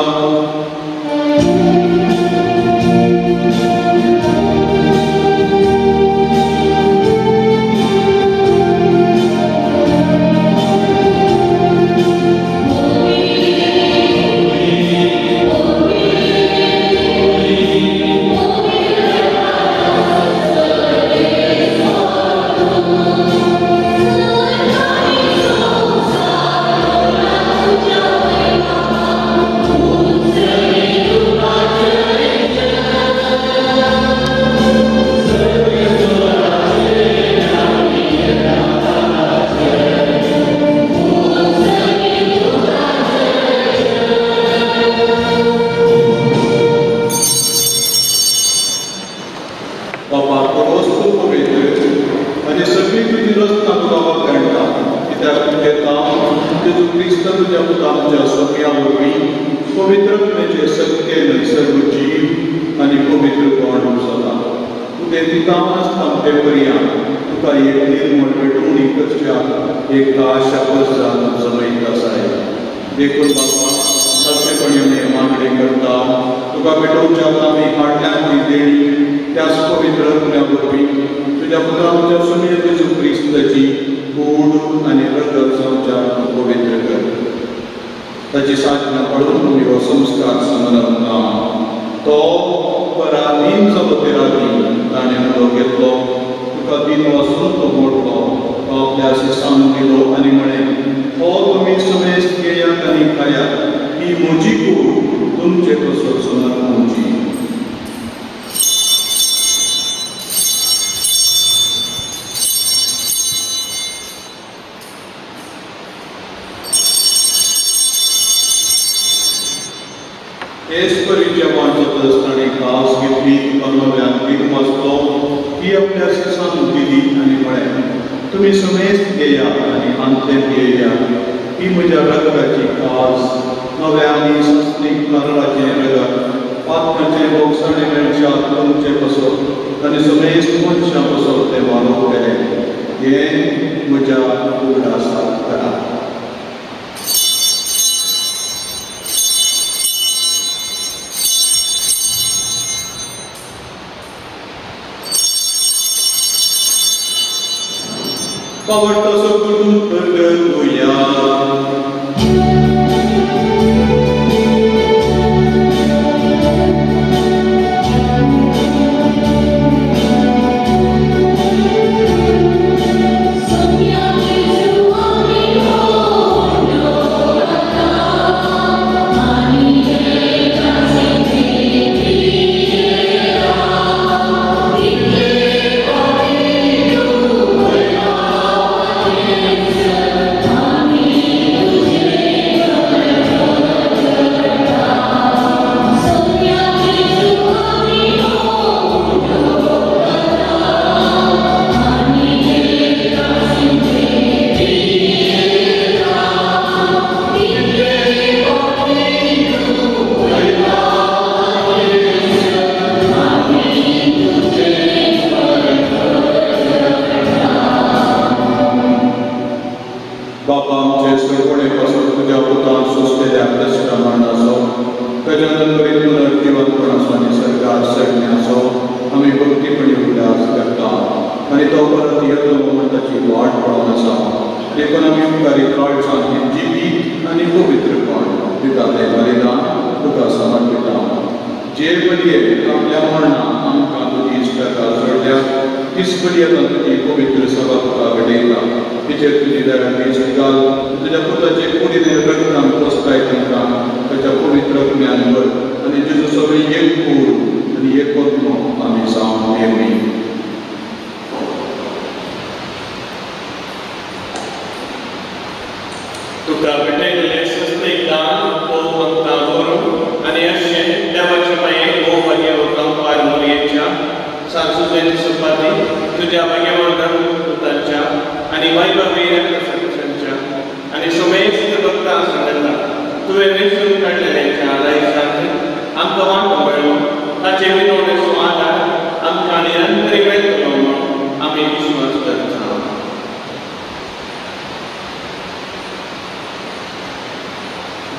पावडतो करून परगुया.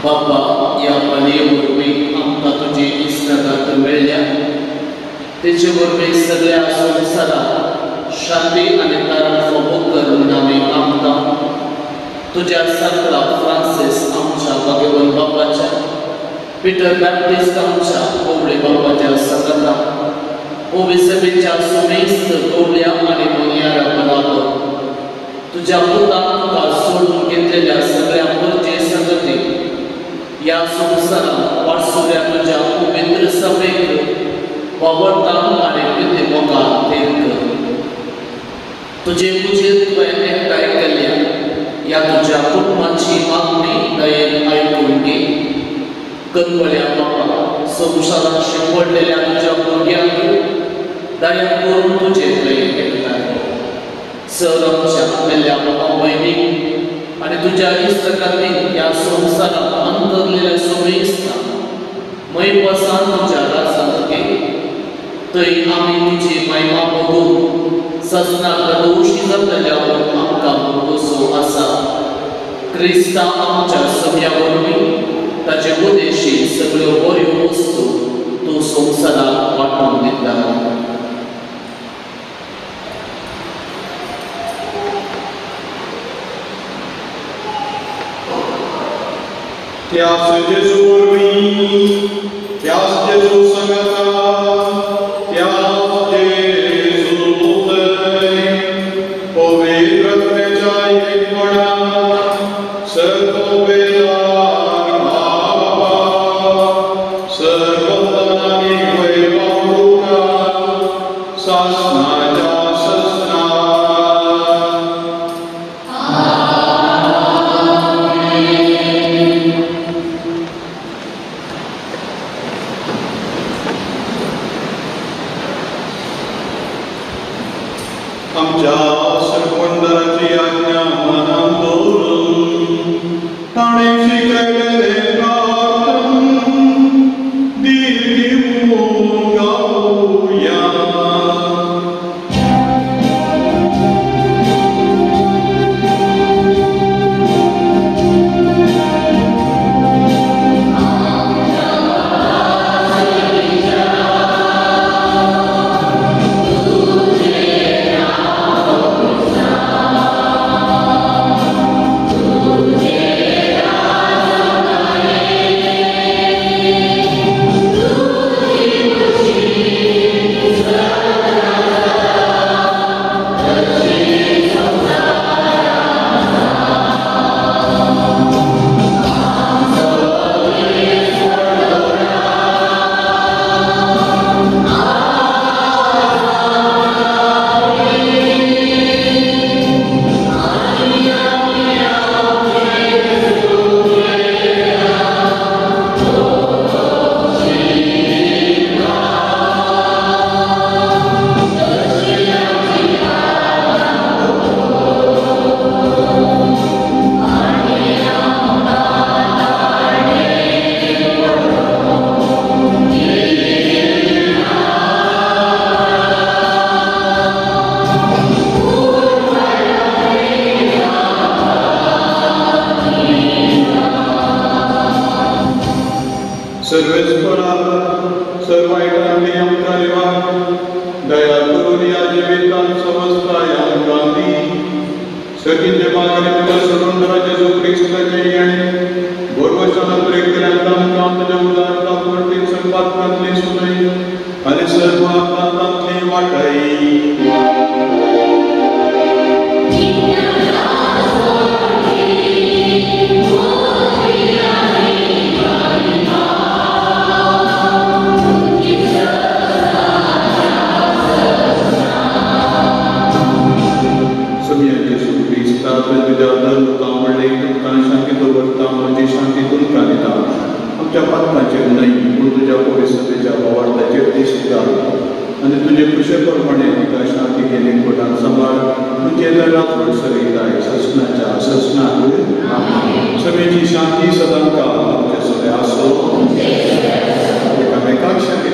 बाबा ह्या बलये वरवीं आमकां तुजी इश्टागत मेळ्ळ्या, तेचे वरवीं सगळ्या संवसाराक शांती आनी तारण फावो कर म्हूण आमी मागता. तुज्या साकरा फ्रांसीस आमच्या भाग्यवान बाबाच्या, पिटर बॅप्टिस्ट आमच्या कोवळे बाबाच्या सांगाता, ओविसबेच्या सुमेस्त कोवळ्या आनी मोनयारा बराबर तुज्या पुतान तुका सोडून घेतलेल्या सगळ्या परजे संगती ह्या संवसारांत वाटसुऱ्या तुज्या पवित्र सभेक वावरता आनी प्रिती मोगान थेर कर. तुजे पुजेर तुवें एकठांय केल्ल्या ह्या तुज्या कुटुंबाची मागणी दयेन आयकून घे. कनवळ्या बाबा, संवसारांत शिंपडलेल्या तुज्या भुरग्यांक दया करून तुजे थंय एकठांय सर आमच्या मेल्ल्या बाबा भयणीक आनी तुज्या इश्टागतीन ह्या संवसारांत अंतरलेल्या समेस्तांक मयपासान तुज्या राजांत घे. थंय आमी तुजी महिमा भोगून सजनाक दोशी जातल्या आमकां भरवंसो आसा. क्रिस्ता आमच्या सभ्या वरवीं ताचे उदेशी सगळ्यो बऱ्यो वस्तू तूं संवसाराक वांटून दिता. त्यास जेजू वरवीं, त्यास जेजू सांगाता, त्यास जेजू थंय पवित्र आत्म्याच्या एकपणान सर्वोपेदार बाबा सर्वजनांनी वैभव तुका सासनाच्या ससना. आमच्या सरपंदाची आज्ञा मनात दवरून ताणें शिकयलेलें प्रार्थन धीर घेवन गावया. Amen. देवा सोडून जेजू क्रिस्ताचे आनी बोरवशान प्रेकल्यान तांकां तुज्या उदार प्राप्ती संपादनांतली सुनाई आनी सर्व प्रांतांतली वाटाई. आमच्या पात्राचेर न्हय पूण तुज्या परिसदेच्या भावार्थाचेर दिश्टी घाल आनी तुजे कृशे प्रमाणे तिका शांती केली कोटान सांबाळ तुजे रातवट सरिताय ससनाच्या ससनाक समेची शांती सदां काल तुमचे सगळे आसो एकामेकाक शांती.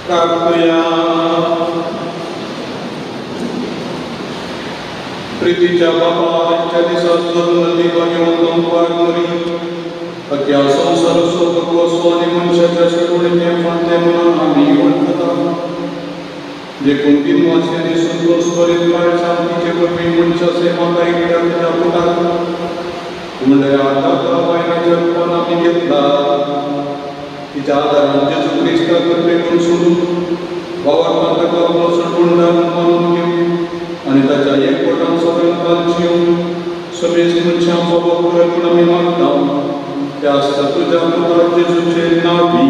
प्रार्थुया. प्रितीच्या बाबा आजच्या दिसा जल्मल्ली भाग्यवंत अंपार मरी अख्या संवसाराचो भगवसो आनी मनशाच्या शिकवणीचें फांदे म्हणून आमी वळखता. देखून दिनवासी आनी संतोष भरीत काळजान तिचे वरवीं मनशाचे माता एकट्या तिच्या पुताक म्हणल्यार दादा बायलाच्या रुपान आमी घेतला. तिच्या आदारान जेजू क्रिस्ताक कृपेकून सोडून वावरपान ताका आपलो सडगुणदार मानून घेवन आनी ताच्या एकवटान सदां काल जिवन समेस्त मनशां फावो कर म्हूण आमी मागता. त्या आसता तुज्या पुता जेजूचे नांवी.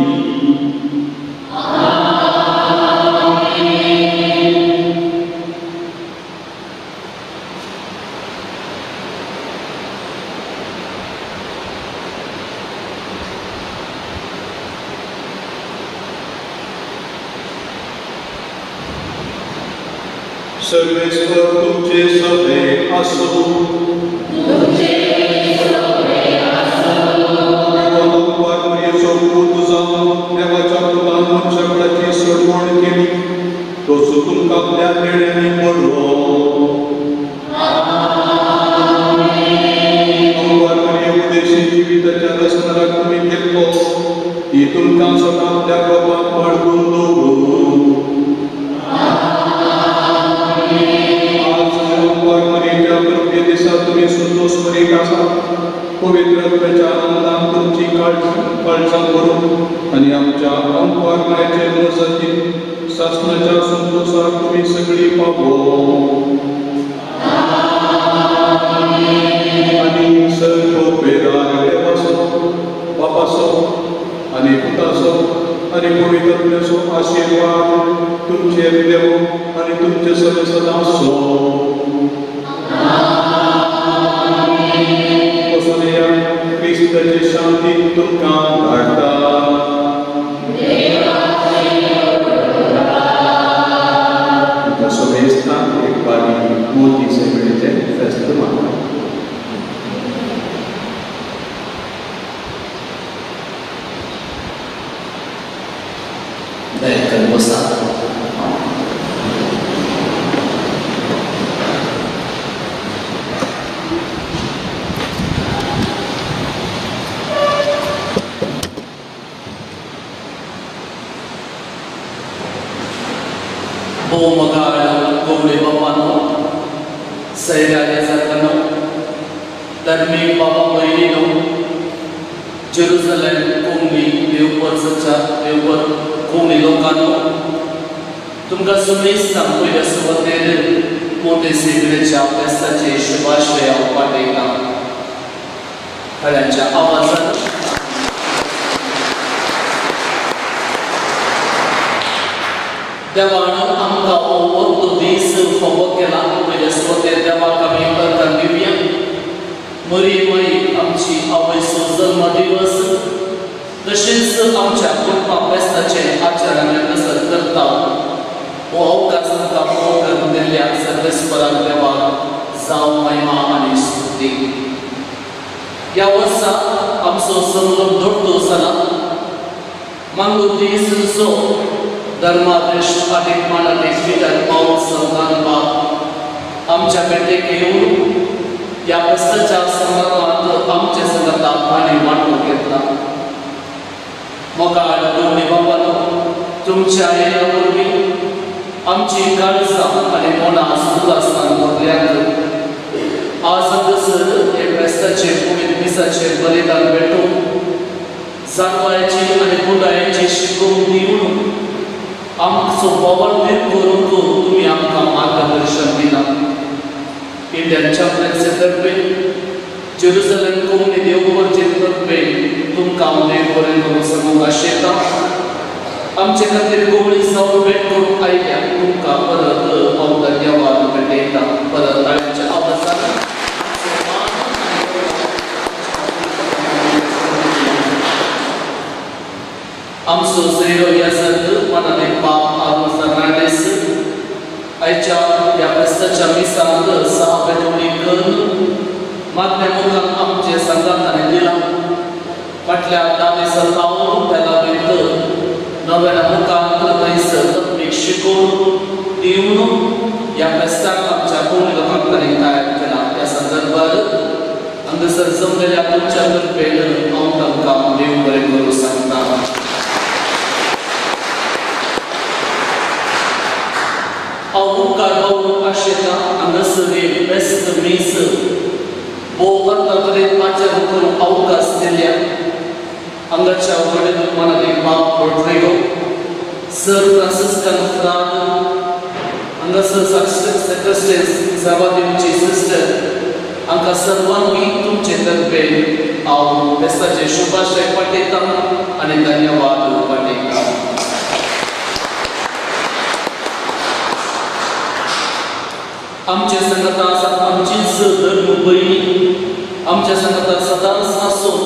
सर्वेस्पर तुमचे सवे आसूं. पूत जावन देवाच्या पुतान मनशाकडाची सडवण केली तोच तुमकां आपल्या देण्यांनी बरो. अंबार मरिये उदेशी जिविताच्या रसनाक तुमी केल्लो ती तुमकां सदां आपल्या गोपांत बाळगून दवरूं. आज अंबार मरियेच्या कृपे दिसा तुमी संतोष भरीत आसात. पवित्रत्वाच्या आनंदान तुमची काळजां भरून आनी आमच्या अंपार मरियेचे मजतीन सासणाच्या संतोषाक तुमी सगळीं पावो. आनी सर्व पेरार देवाचो बापाचो आनी पुताचो आनी पवित्रत्वाचो आशिर्वाद तुमचेर देवो आनी तुमचे सगळे सदां आसूं. क्रिस्ताची शांती तुमकां धाडटा. तुमकां समेस्तांक एक बारी मोती सेवेचें फेस्त मानता. दयाकरून बसा. भोव गवळे बापानो, सैऱ्या सारकानो, धर्मीक बाबा भयणीनो, जेरुसलेम कोंकणी देवपरच्या देवपर कोंकणी लोकांनो, तुमकां समेस्तांक पयल्या सुवातेर मोटे सेवेच्या फेस्ताचे शुभाशय हांव पाठयतां. टाळ्यांच्या आवाजान देवान आमकां हो अर्दो दीस फावो केला. पयल्या सुवातेर देवाक आमी अर्दां दिवया. मरी माई आमची आवयचो जल्म दिवस तशेंच आमच्या कुटुंबा फेस्ताचें आचरण हांगासर करता. हो अवकाश आमकां फावो करून दिल्ल्या सर्वेस्पराक देवाक जावं महिमा आनी स्तुती. ह्या वर्सा आमचो संभ्रम दोट्टो जाला. मांगूर दीस जो धर्मादेश आदीक मानादीक पिटर पावल संतान बाब आमच्या भेटेक येवन ह्या फेस्ताच्या संदर्भात आमचे संगता आनी वांटो घेतला. मोगाळ गवळी बाबानो, तुमच्या येण्या वरवीं आमची काळजां आनी मनां सुखासान भरल्यांत. आज हांगासर हे फेस्ताचे पवित्र मिसाचे बलिदान भेटून जाणवायची आनी पुरायेची शिकोवण दिवन आमचो बोवाळ करूंक तुमी आमकां मार्गदर्शन दिलां. इंडियन चॅपलन्सी तर्फे, जेरुसलेम कोंकणी देवघरचे तर्फे तुमकां हांव देव बरें करूं सांगूंक आशेतां. आमचे खातीर गोवळी जावन भेट करूंक आयल्या तुमकां परत हांव धन्यवाद भेटयतां. परत टाळ्यांच्या आवाजान आमचो सैरो यासर मनादीक बाप आरून फर्नांडीस आयच्या ह्या फेस्ताच्या मिसांत सहा भेटवणी करून मागण्या मुखार आमचे संगातांनी दिलां. फाटल्या 10 दिसां सावन त्याला भितर नव्या मुखार थंयसर दिवन ह्या फेस्ताक आमच्या कोंकणी लोकांक तांणी तयार केला. ह्या संदर्भार हांगासर जमलेल्या तुमच्या तर्फेन हांव तांकां देव बरें करूं सांगता. हांव उपकार पावूंक आशेता हांगासर एक फेस्त मीस भोव अर्थातरेन आचरण करूंक अवकाश दिल्या हांगाच्या वडील मनाक बाब रोड्रिगो सर फ्रांसिस्कन फ्राद हांगासर सेक्रेटरीस सेवा दिवची सिस्टर हांकां सर्वांगी तुमचे तर्फे हांव फेस्ताचे शुभाशय पाठयतां आनी धन्यवाद पाठयतां. आमचे संगता आसात आमचीच धर्म भयणी आमच्या संगता सदांच आसून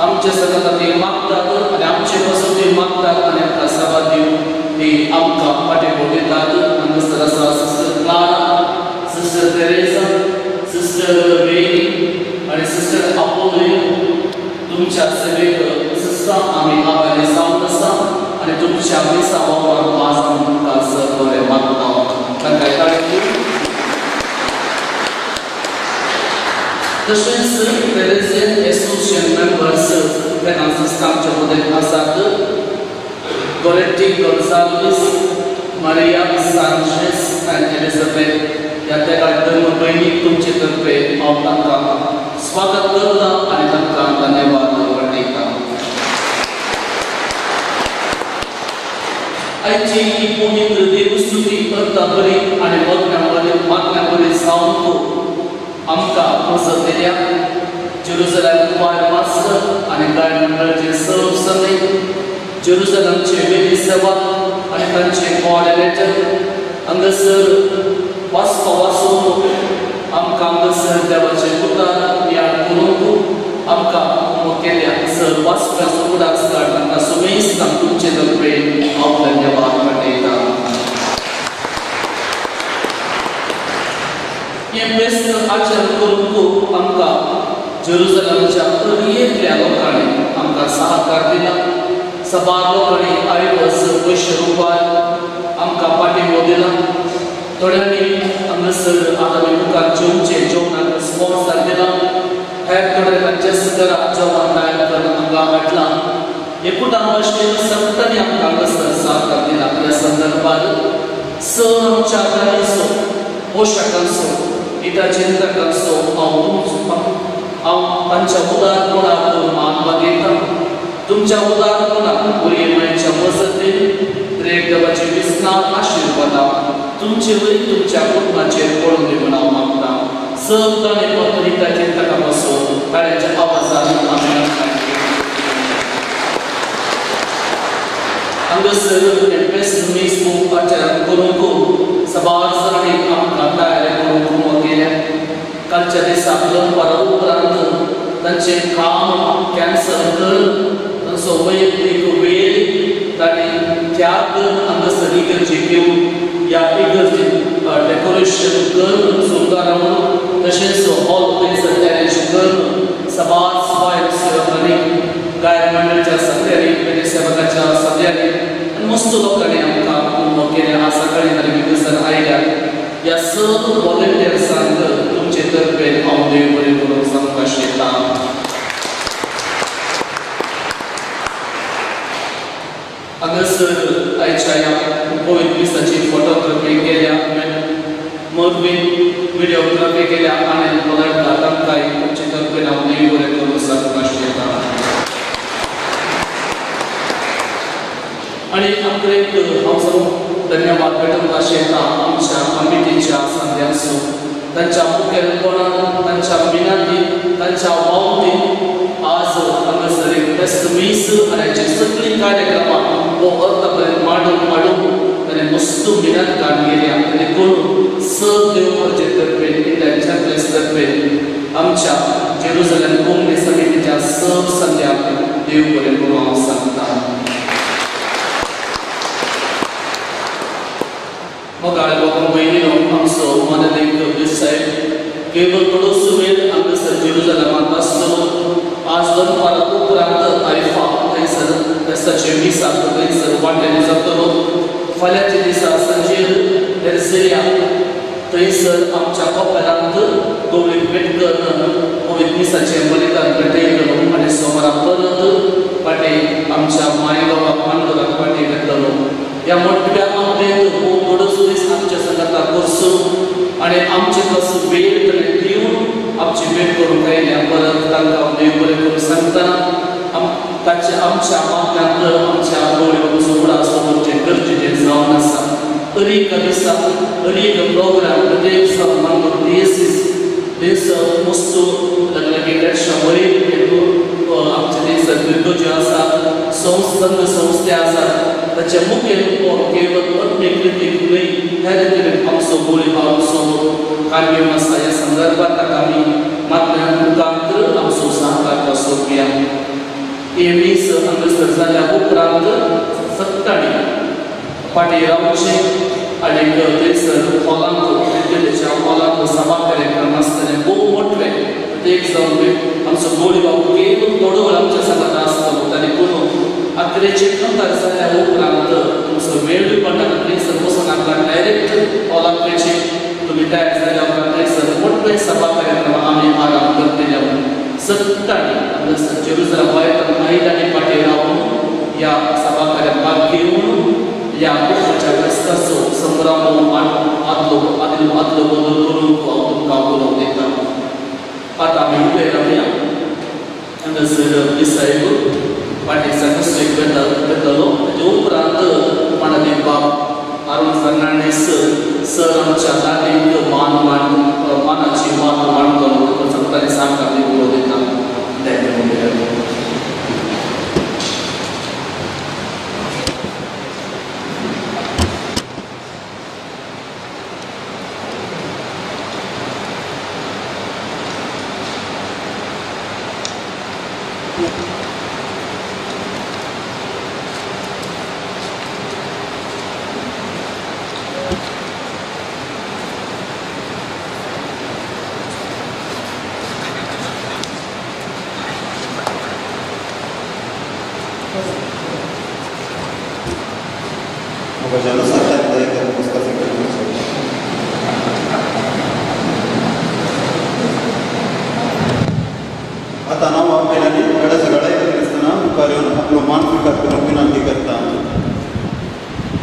आमच्या संगता ती मागतात आनी आमचे पासून ती मागतात आनी आमकां सेवा दिवन ती आमकां फाटीं दितात. हांगासर आसा sister Clara, sister Teresa, sister Mary आनी सिस्टर आपोली. तुमच्या सेवेक सिस्टर आमी आभारी जावन आसा आनी तुमच्या मिसा वावर आज आमी तुमकां सर बरें मागता. तांकां ताळी. तशेंच तेरेसियन एसोसिएशन मेंबर्स तेन्ना आमच्या मदें आसात गोरेटी गोन्साल्वीस, मारिया सांचेस आनी एलिझाबेथ ह्या तेगा धर्म भयणीक तुमचे तर्फे हांव तांकां स्वागत करता आनी तांकां धन्यवाद वाटयता. आयची ही पवित्र देवस्तुती अर्था बरी आनी मागण्या बरी जावन आमकां मजत दिल्या जेरुजलम क्वायर मास्टर आनी गायन मंडळाचे सर्व समेत जेरुजलमचे वेदी सेवा आनी तांचे कोऑर्डिनेटर हांगासर वाचपा वाचून आमकां हांगासर देवाचे उतार याद करूंक आमकां केल्या सर वाचप्याचो उडास काड तांकां सुमेस्तांक तुमचे तर्फे हांव धन्यवाद वाटयतां. हें फेस्त आचरण करूंक आमकां जेरुजलमच्या अरयेंतल्या लोकांनी आमकां सहकार दिला. सबार लोकांनी आयवस पयशे रुपार आमकां पाठिंबो दिला. थोड्यांनी हांगासर आतां आमी मुखार जेवचे जेवणाक स्पॉन्सर दिला. हेर थोडे तांच्याच घरा जेवण तयार करून हांगा हाडलां. एकूण भाशेन सगळ्यांनी आमकां हांगासर सहकार दिला. ह्या संदर्भार सर आमच्या घरांचो पोशकांचो इटा चिंतकांचो हांव तांच्या उदारपणाक मान मागयता. तुमच्या उदारपणाक बोरये मायच्या मजतीन त्रेक देवाची विस्नां आशिर्वादां तुमचे वयर तुमच्या कुटुंबाचेर पडून दी म्हूण हांव मागता. सगळ्यांनी फक्त इटा चिंतकां पासून ताळ्यांच्या आवाजान आमी हांगासर फेस्त मीस खूब आचरण करूंक सबार जाणांनी आमकां तयारी करूंक केल्या. कालच्या दिसा दनपारा उपरांत तांचें काम कॅन्सल करून तांचो वैयक्तीक वेळ तांणी त्याग करून हांगासर इगर्जी घेवन ह्या इगर्जीत डेकोरेशन करून सुंदर म्हणून तशेंच हॉल थंयसर अरेंज करून सबार स्वयं सेवकांनी गायन मंडळाच्या सगळ्यांनी सेवकाच्या सगळ्यांनी आनी मस्त लोकांनी आमकां उमो केल्या. सकाळीं तांणी भितर आयल्या. ह्या सर्व वॉलंटियर्सांक तुमचे तर्फे हांव देव बरें करूंक सांगपाक आशेतां. हांगासर आयच्या ह्या पवित्र मिसाची फोटोग्राफी केल्या मर्वीन व्हिडिओग्राफी केल्या आनी पलटला तांकांय तुमचे तर्फे हांव देव बरें करूंक सांगपाक आशेतां. आनी आमकां एक हांव धन्यवाद भेटोवंक आशेतां आमच्या कमिटीच्या संद्यांचो तांच्या मुखेलपणान तांच्या मिनातीन तांच्या वावतीन आज हांगासर एक फेस्त मीस आनी हाची सगळीं कार्यक्रमां हो अर्थ मांडून हाडून ताणें मस्त मिनात काडून गेल्या. आनी करून सर देव मर्जे तर्फे इंडियन चॅपल्स तर्फे आमच्या जेरुजलम कोंकणी समितीच्या सर्व संद्यांक देव बरें करूं हांव सांगता. मोगाळ बाबा भयणीनो आमचो माननीय कबीर साहेब केवळ थोडोसो वेळ हांगासर जेरुजलमांत आसतलो. आज दनपारा उपरांत आयफा थंयसर फेस्ताचे मिसाक थंयसर वांट्यानी जातलो. फाल्यांच्या दिसा सांजेर थंयसर आमच्या कोपेलांत गवळी भेट करून पवित्र मिसाचें बलिदान भेटयतलो आनी सोमारा परत फाटीं आमच्या मायगांवाक मानगुराक फाटीं घेतलो. ह्या मोठ्या मागणेंत खूब थोडोच दीस आमच्या सांगाता करचो आनी आमचे कसो वेळ तरी दिवन आमची भेट करूंक आयल्या परत तांकां देव बरें करूं सांगता. ताचे आमच्या मागण्यांत आमच्या गवळी बाबूचो उडास दवरचें गरजेचें जावन आसा. अनेक दिसा अनेक प्रोग्राम प्रत्येक दिसा मानगूर डिएसीस देश वस्तू लग्नाकी वयर आमचे देश दिर्गज्यो आसात, संघ संस्थे आसात, ताचे मुखेल केवळ आत्मीक रितीक न्हय ह्या रितीन आमचो गवळी बाबूचो कार्यक्रम आसा. ह्या संदर्भात ताका आमी मागण्या मुखांत आमचो सहकार सोदया. हे मीस हांगासर जाल्या उपरांत सत्ताणी फाटीं रावचें आनी थंयसर हॉलांत विद्यालयाच्या हॉलांत सभा कार्यक्रम आसतले भोव मोठे प्रत्येक जावन आमचो गवळी बाबू केवळ थोडो वेळ आमच्या सांगाता आसतलो. आनी कोण अकरेचे कांतार जाल्या उपरांत तुमचो वेळ पडटा थंयसर वचनाका, डायरेक्ट हॉलांत वयचें. तुमी तयार जाल्या उपरांत थंयसर मोठे सभा कार्यक्रम आमी आराम करतले. सत्ताणी हांगासर जेरुजलम वयता महिलांनी फाटीं रावन ह्या सभा कार्यात भाग घेवन ह्या पुस्तकाच्या क्रिस्ताचो संभ्रम आदलो आदलो आदलो बदल करून हांव तुमकां उलोवंक दिता. आतां आमी उबे रावया. हांगासर दिसायब फाटीं संकश्टीक वेतलो. ताचे उपरांत मानादीक बाब अरुण फर्नांडीस सर आमच्या दादीक मान मान मानाची मान मांडटलो. सगळ्यांनी सांगता आमी उलोवंक दिता. आतां हांव आपल्यानी गडा सगळ्या आसतना मुखार येवन आपलो मान स्विकार करूंक विनंती करता.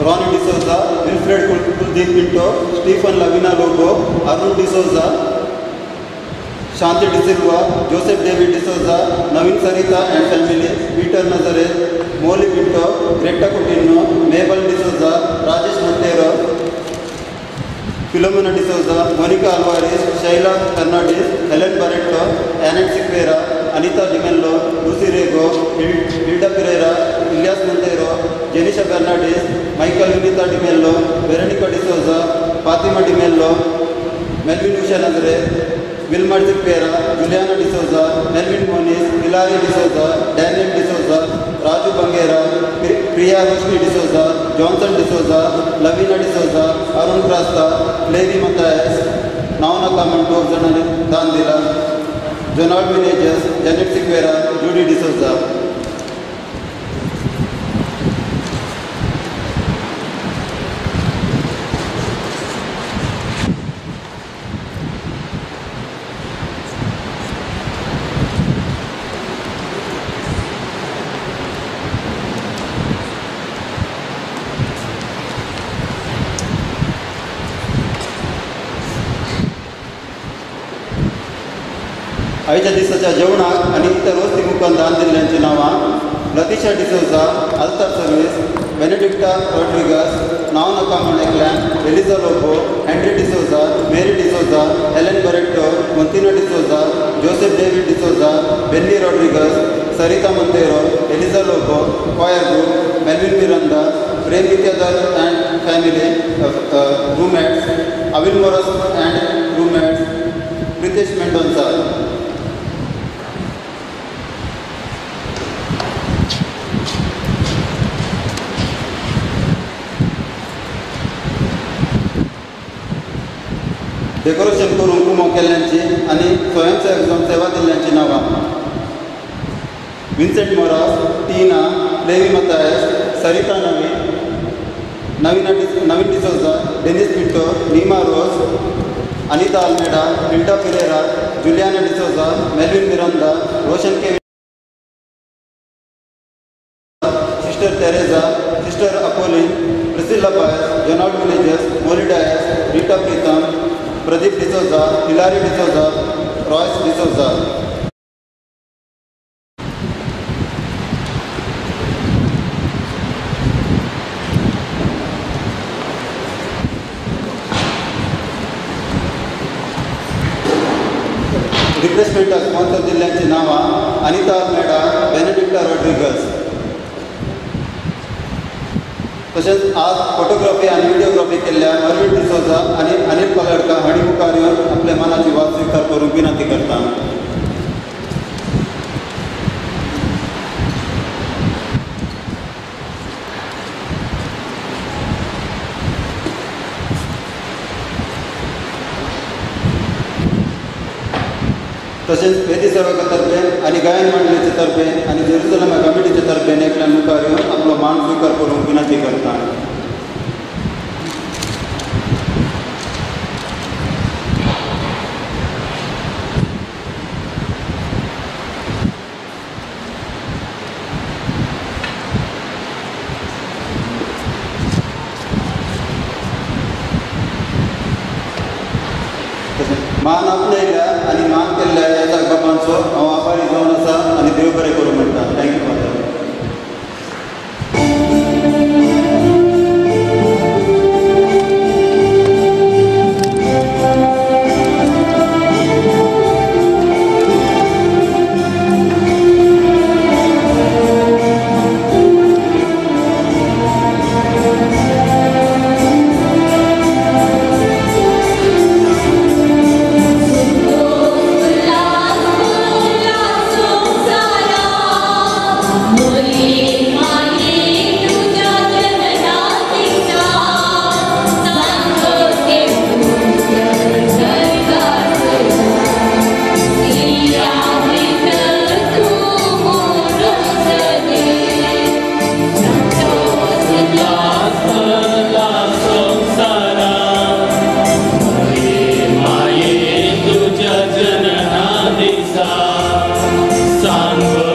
Ronnie D'Souza, Wilfred Kuldeep Pinto, Stephen Lavina Lobo, Arun D'Souza, Shanti D'Silva, Joseph David D'Souza, Naveen Sarita and family, Peter Nazareth, Molly Pinto, Greta Coutinho, Mabel D'Souza, Rajesh Monteiro, Philomena D'Souza, Monica Alvares, Shaila Fernandes, Helen Barreto, Annette Sequeira, Anita D'Mello, Lucy Rego, Hilda Pereira, Ilyas Monteiro, Jenisha Fernandes, Michael Unita D'Mello, Veronica D'Souza, Fatima D'Mello, Melvin Usha Nazareth, Wilmar Sequeira, Juliana D'Souza, Melvin Moniz, Hilary D'Souza, Daniel D'Souza, Raju Bangera, Priya Roshni D'Souza, Johnson D'Souza, Lavina D'Souza, Arun Prasta, Larry Mathias, Navana Kamanto Dandila, Jonald Menezes, Janet Sequeira, Judy D'Souza. आयच्या दिसाच्या जेवणाक आनी इतर वस्ती मुखान दान दिल्ल्यांची नांवां Latisha D'Souza, Altar service, Benedicta Rodrigues, Navana Kamaneklan, Eliza Lobo, Henry D'Souza, Mary D'Souza, Helen Barreto, Montina D'Souza, Joseph David D'Souza, Benny Rodrigues, Sarita Monteiro, Eliza Lobo, choir group, Melvin Miranda, Prem Vidyadhar and family, roommates, Avil Moras and roommates, Pritesh Mendonca. Decoration करून कुमो केल्ल्यांची आनी स्वयंसेवक जावन सेवा दिल्ल्यांची नांवां Vincent Moras, Tina, Levi Mathias, Sarita Navi, Naveen D'Souza, Denis Pinto, Neema Rose, Anita Almeida, Hilda Pereira, Juliana D'Souza, Melvin Miranda, Roshan K, sister Teresa, sister Apolline, Priscilla Paes, Jonald Menezes, Molly Dias, Rita Pritam, Pradeep D'Souza, Hillary D'Souza, Royce D'Souza. रिफ्रेशमेंटाक sponsor दिल्ल्यांची नांवां Anita Almeida, बेनेडिक्टा Rodrigues. तशेंच आज photography आनी videography केल्ल्या Mervyn D'Souza आनी अनिल पलडकर हांणी मुखार येवन आपल्या मनाची वाद स्विकार करूंक विनंती करता. तशेंच वेदी सेवका तर्फे आनी गायन मंडळीचे तर्फे आनी जेरुसलम कमिटीचे तर्फे एकल्यान मुखार येवन आपलो मान स्विकार करूंक विनंती करता. मान आपणयल्या आनी मान केल्ल्या ह्या बाबांचो हांव आभारी जावन आसा आनी देव बरें करूं म्हणटा. Thank you father. San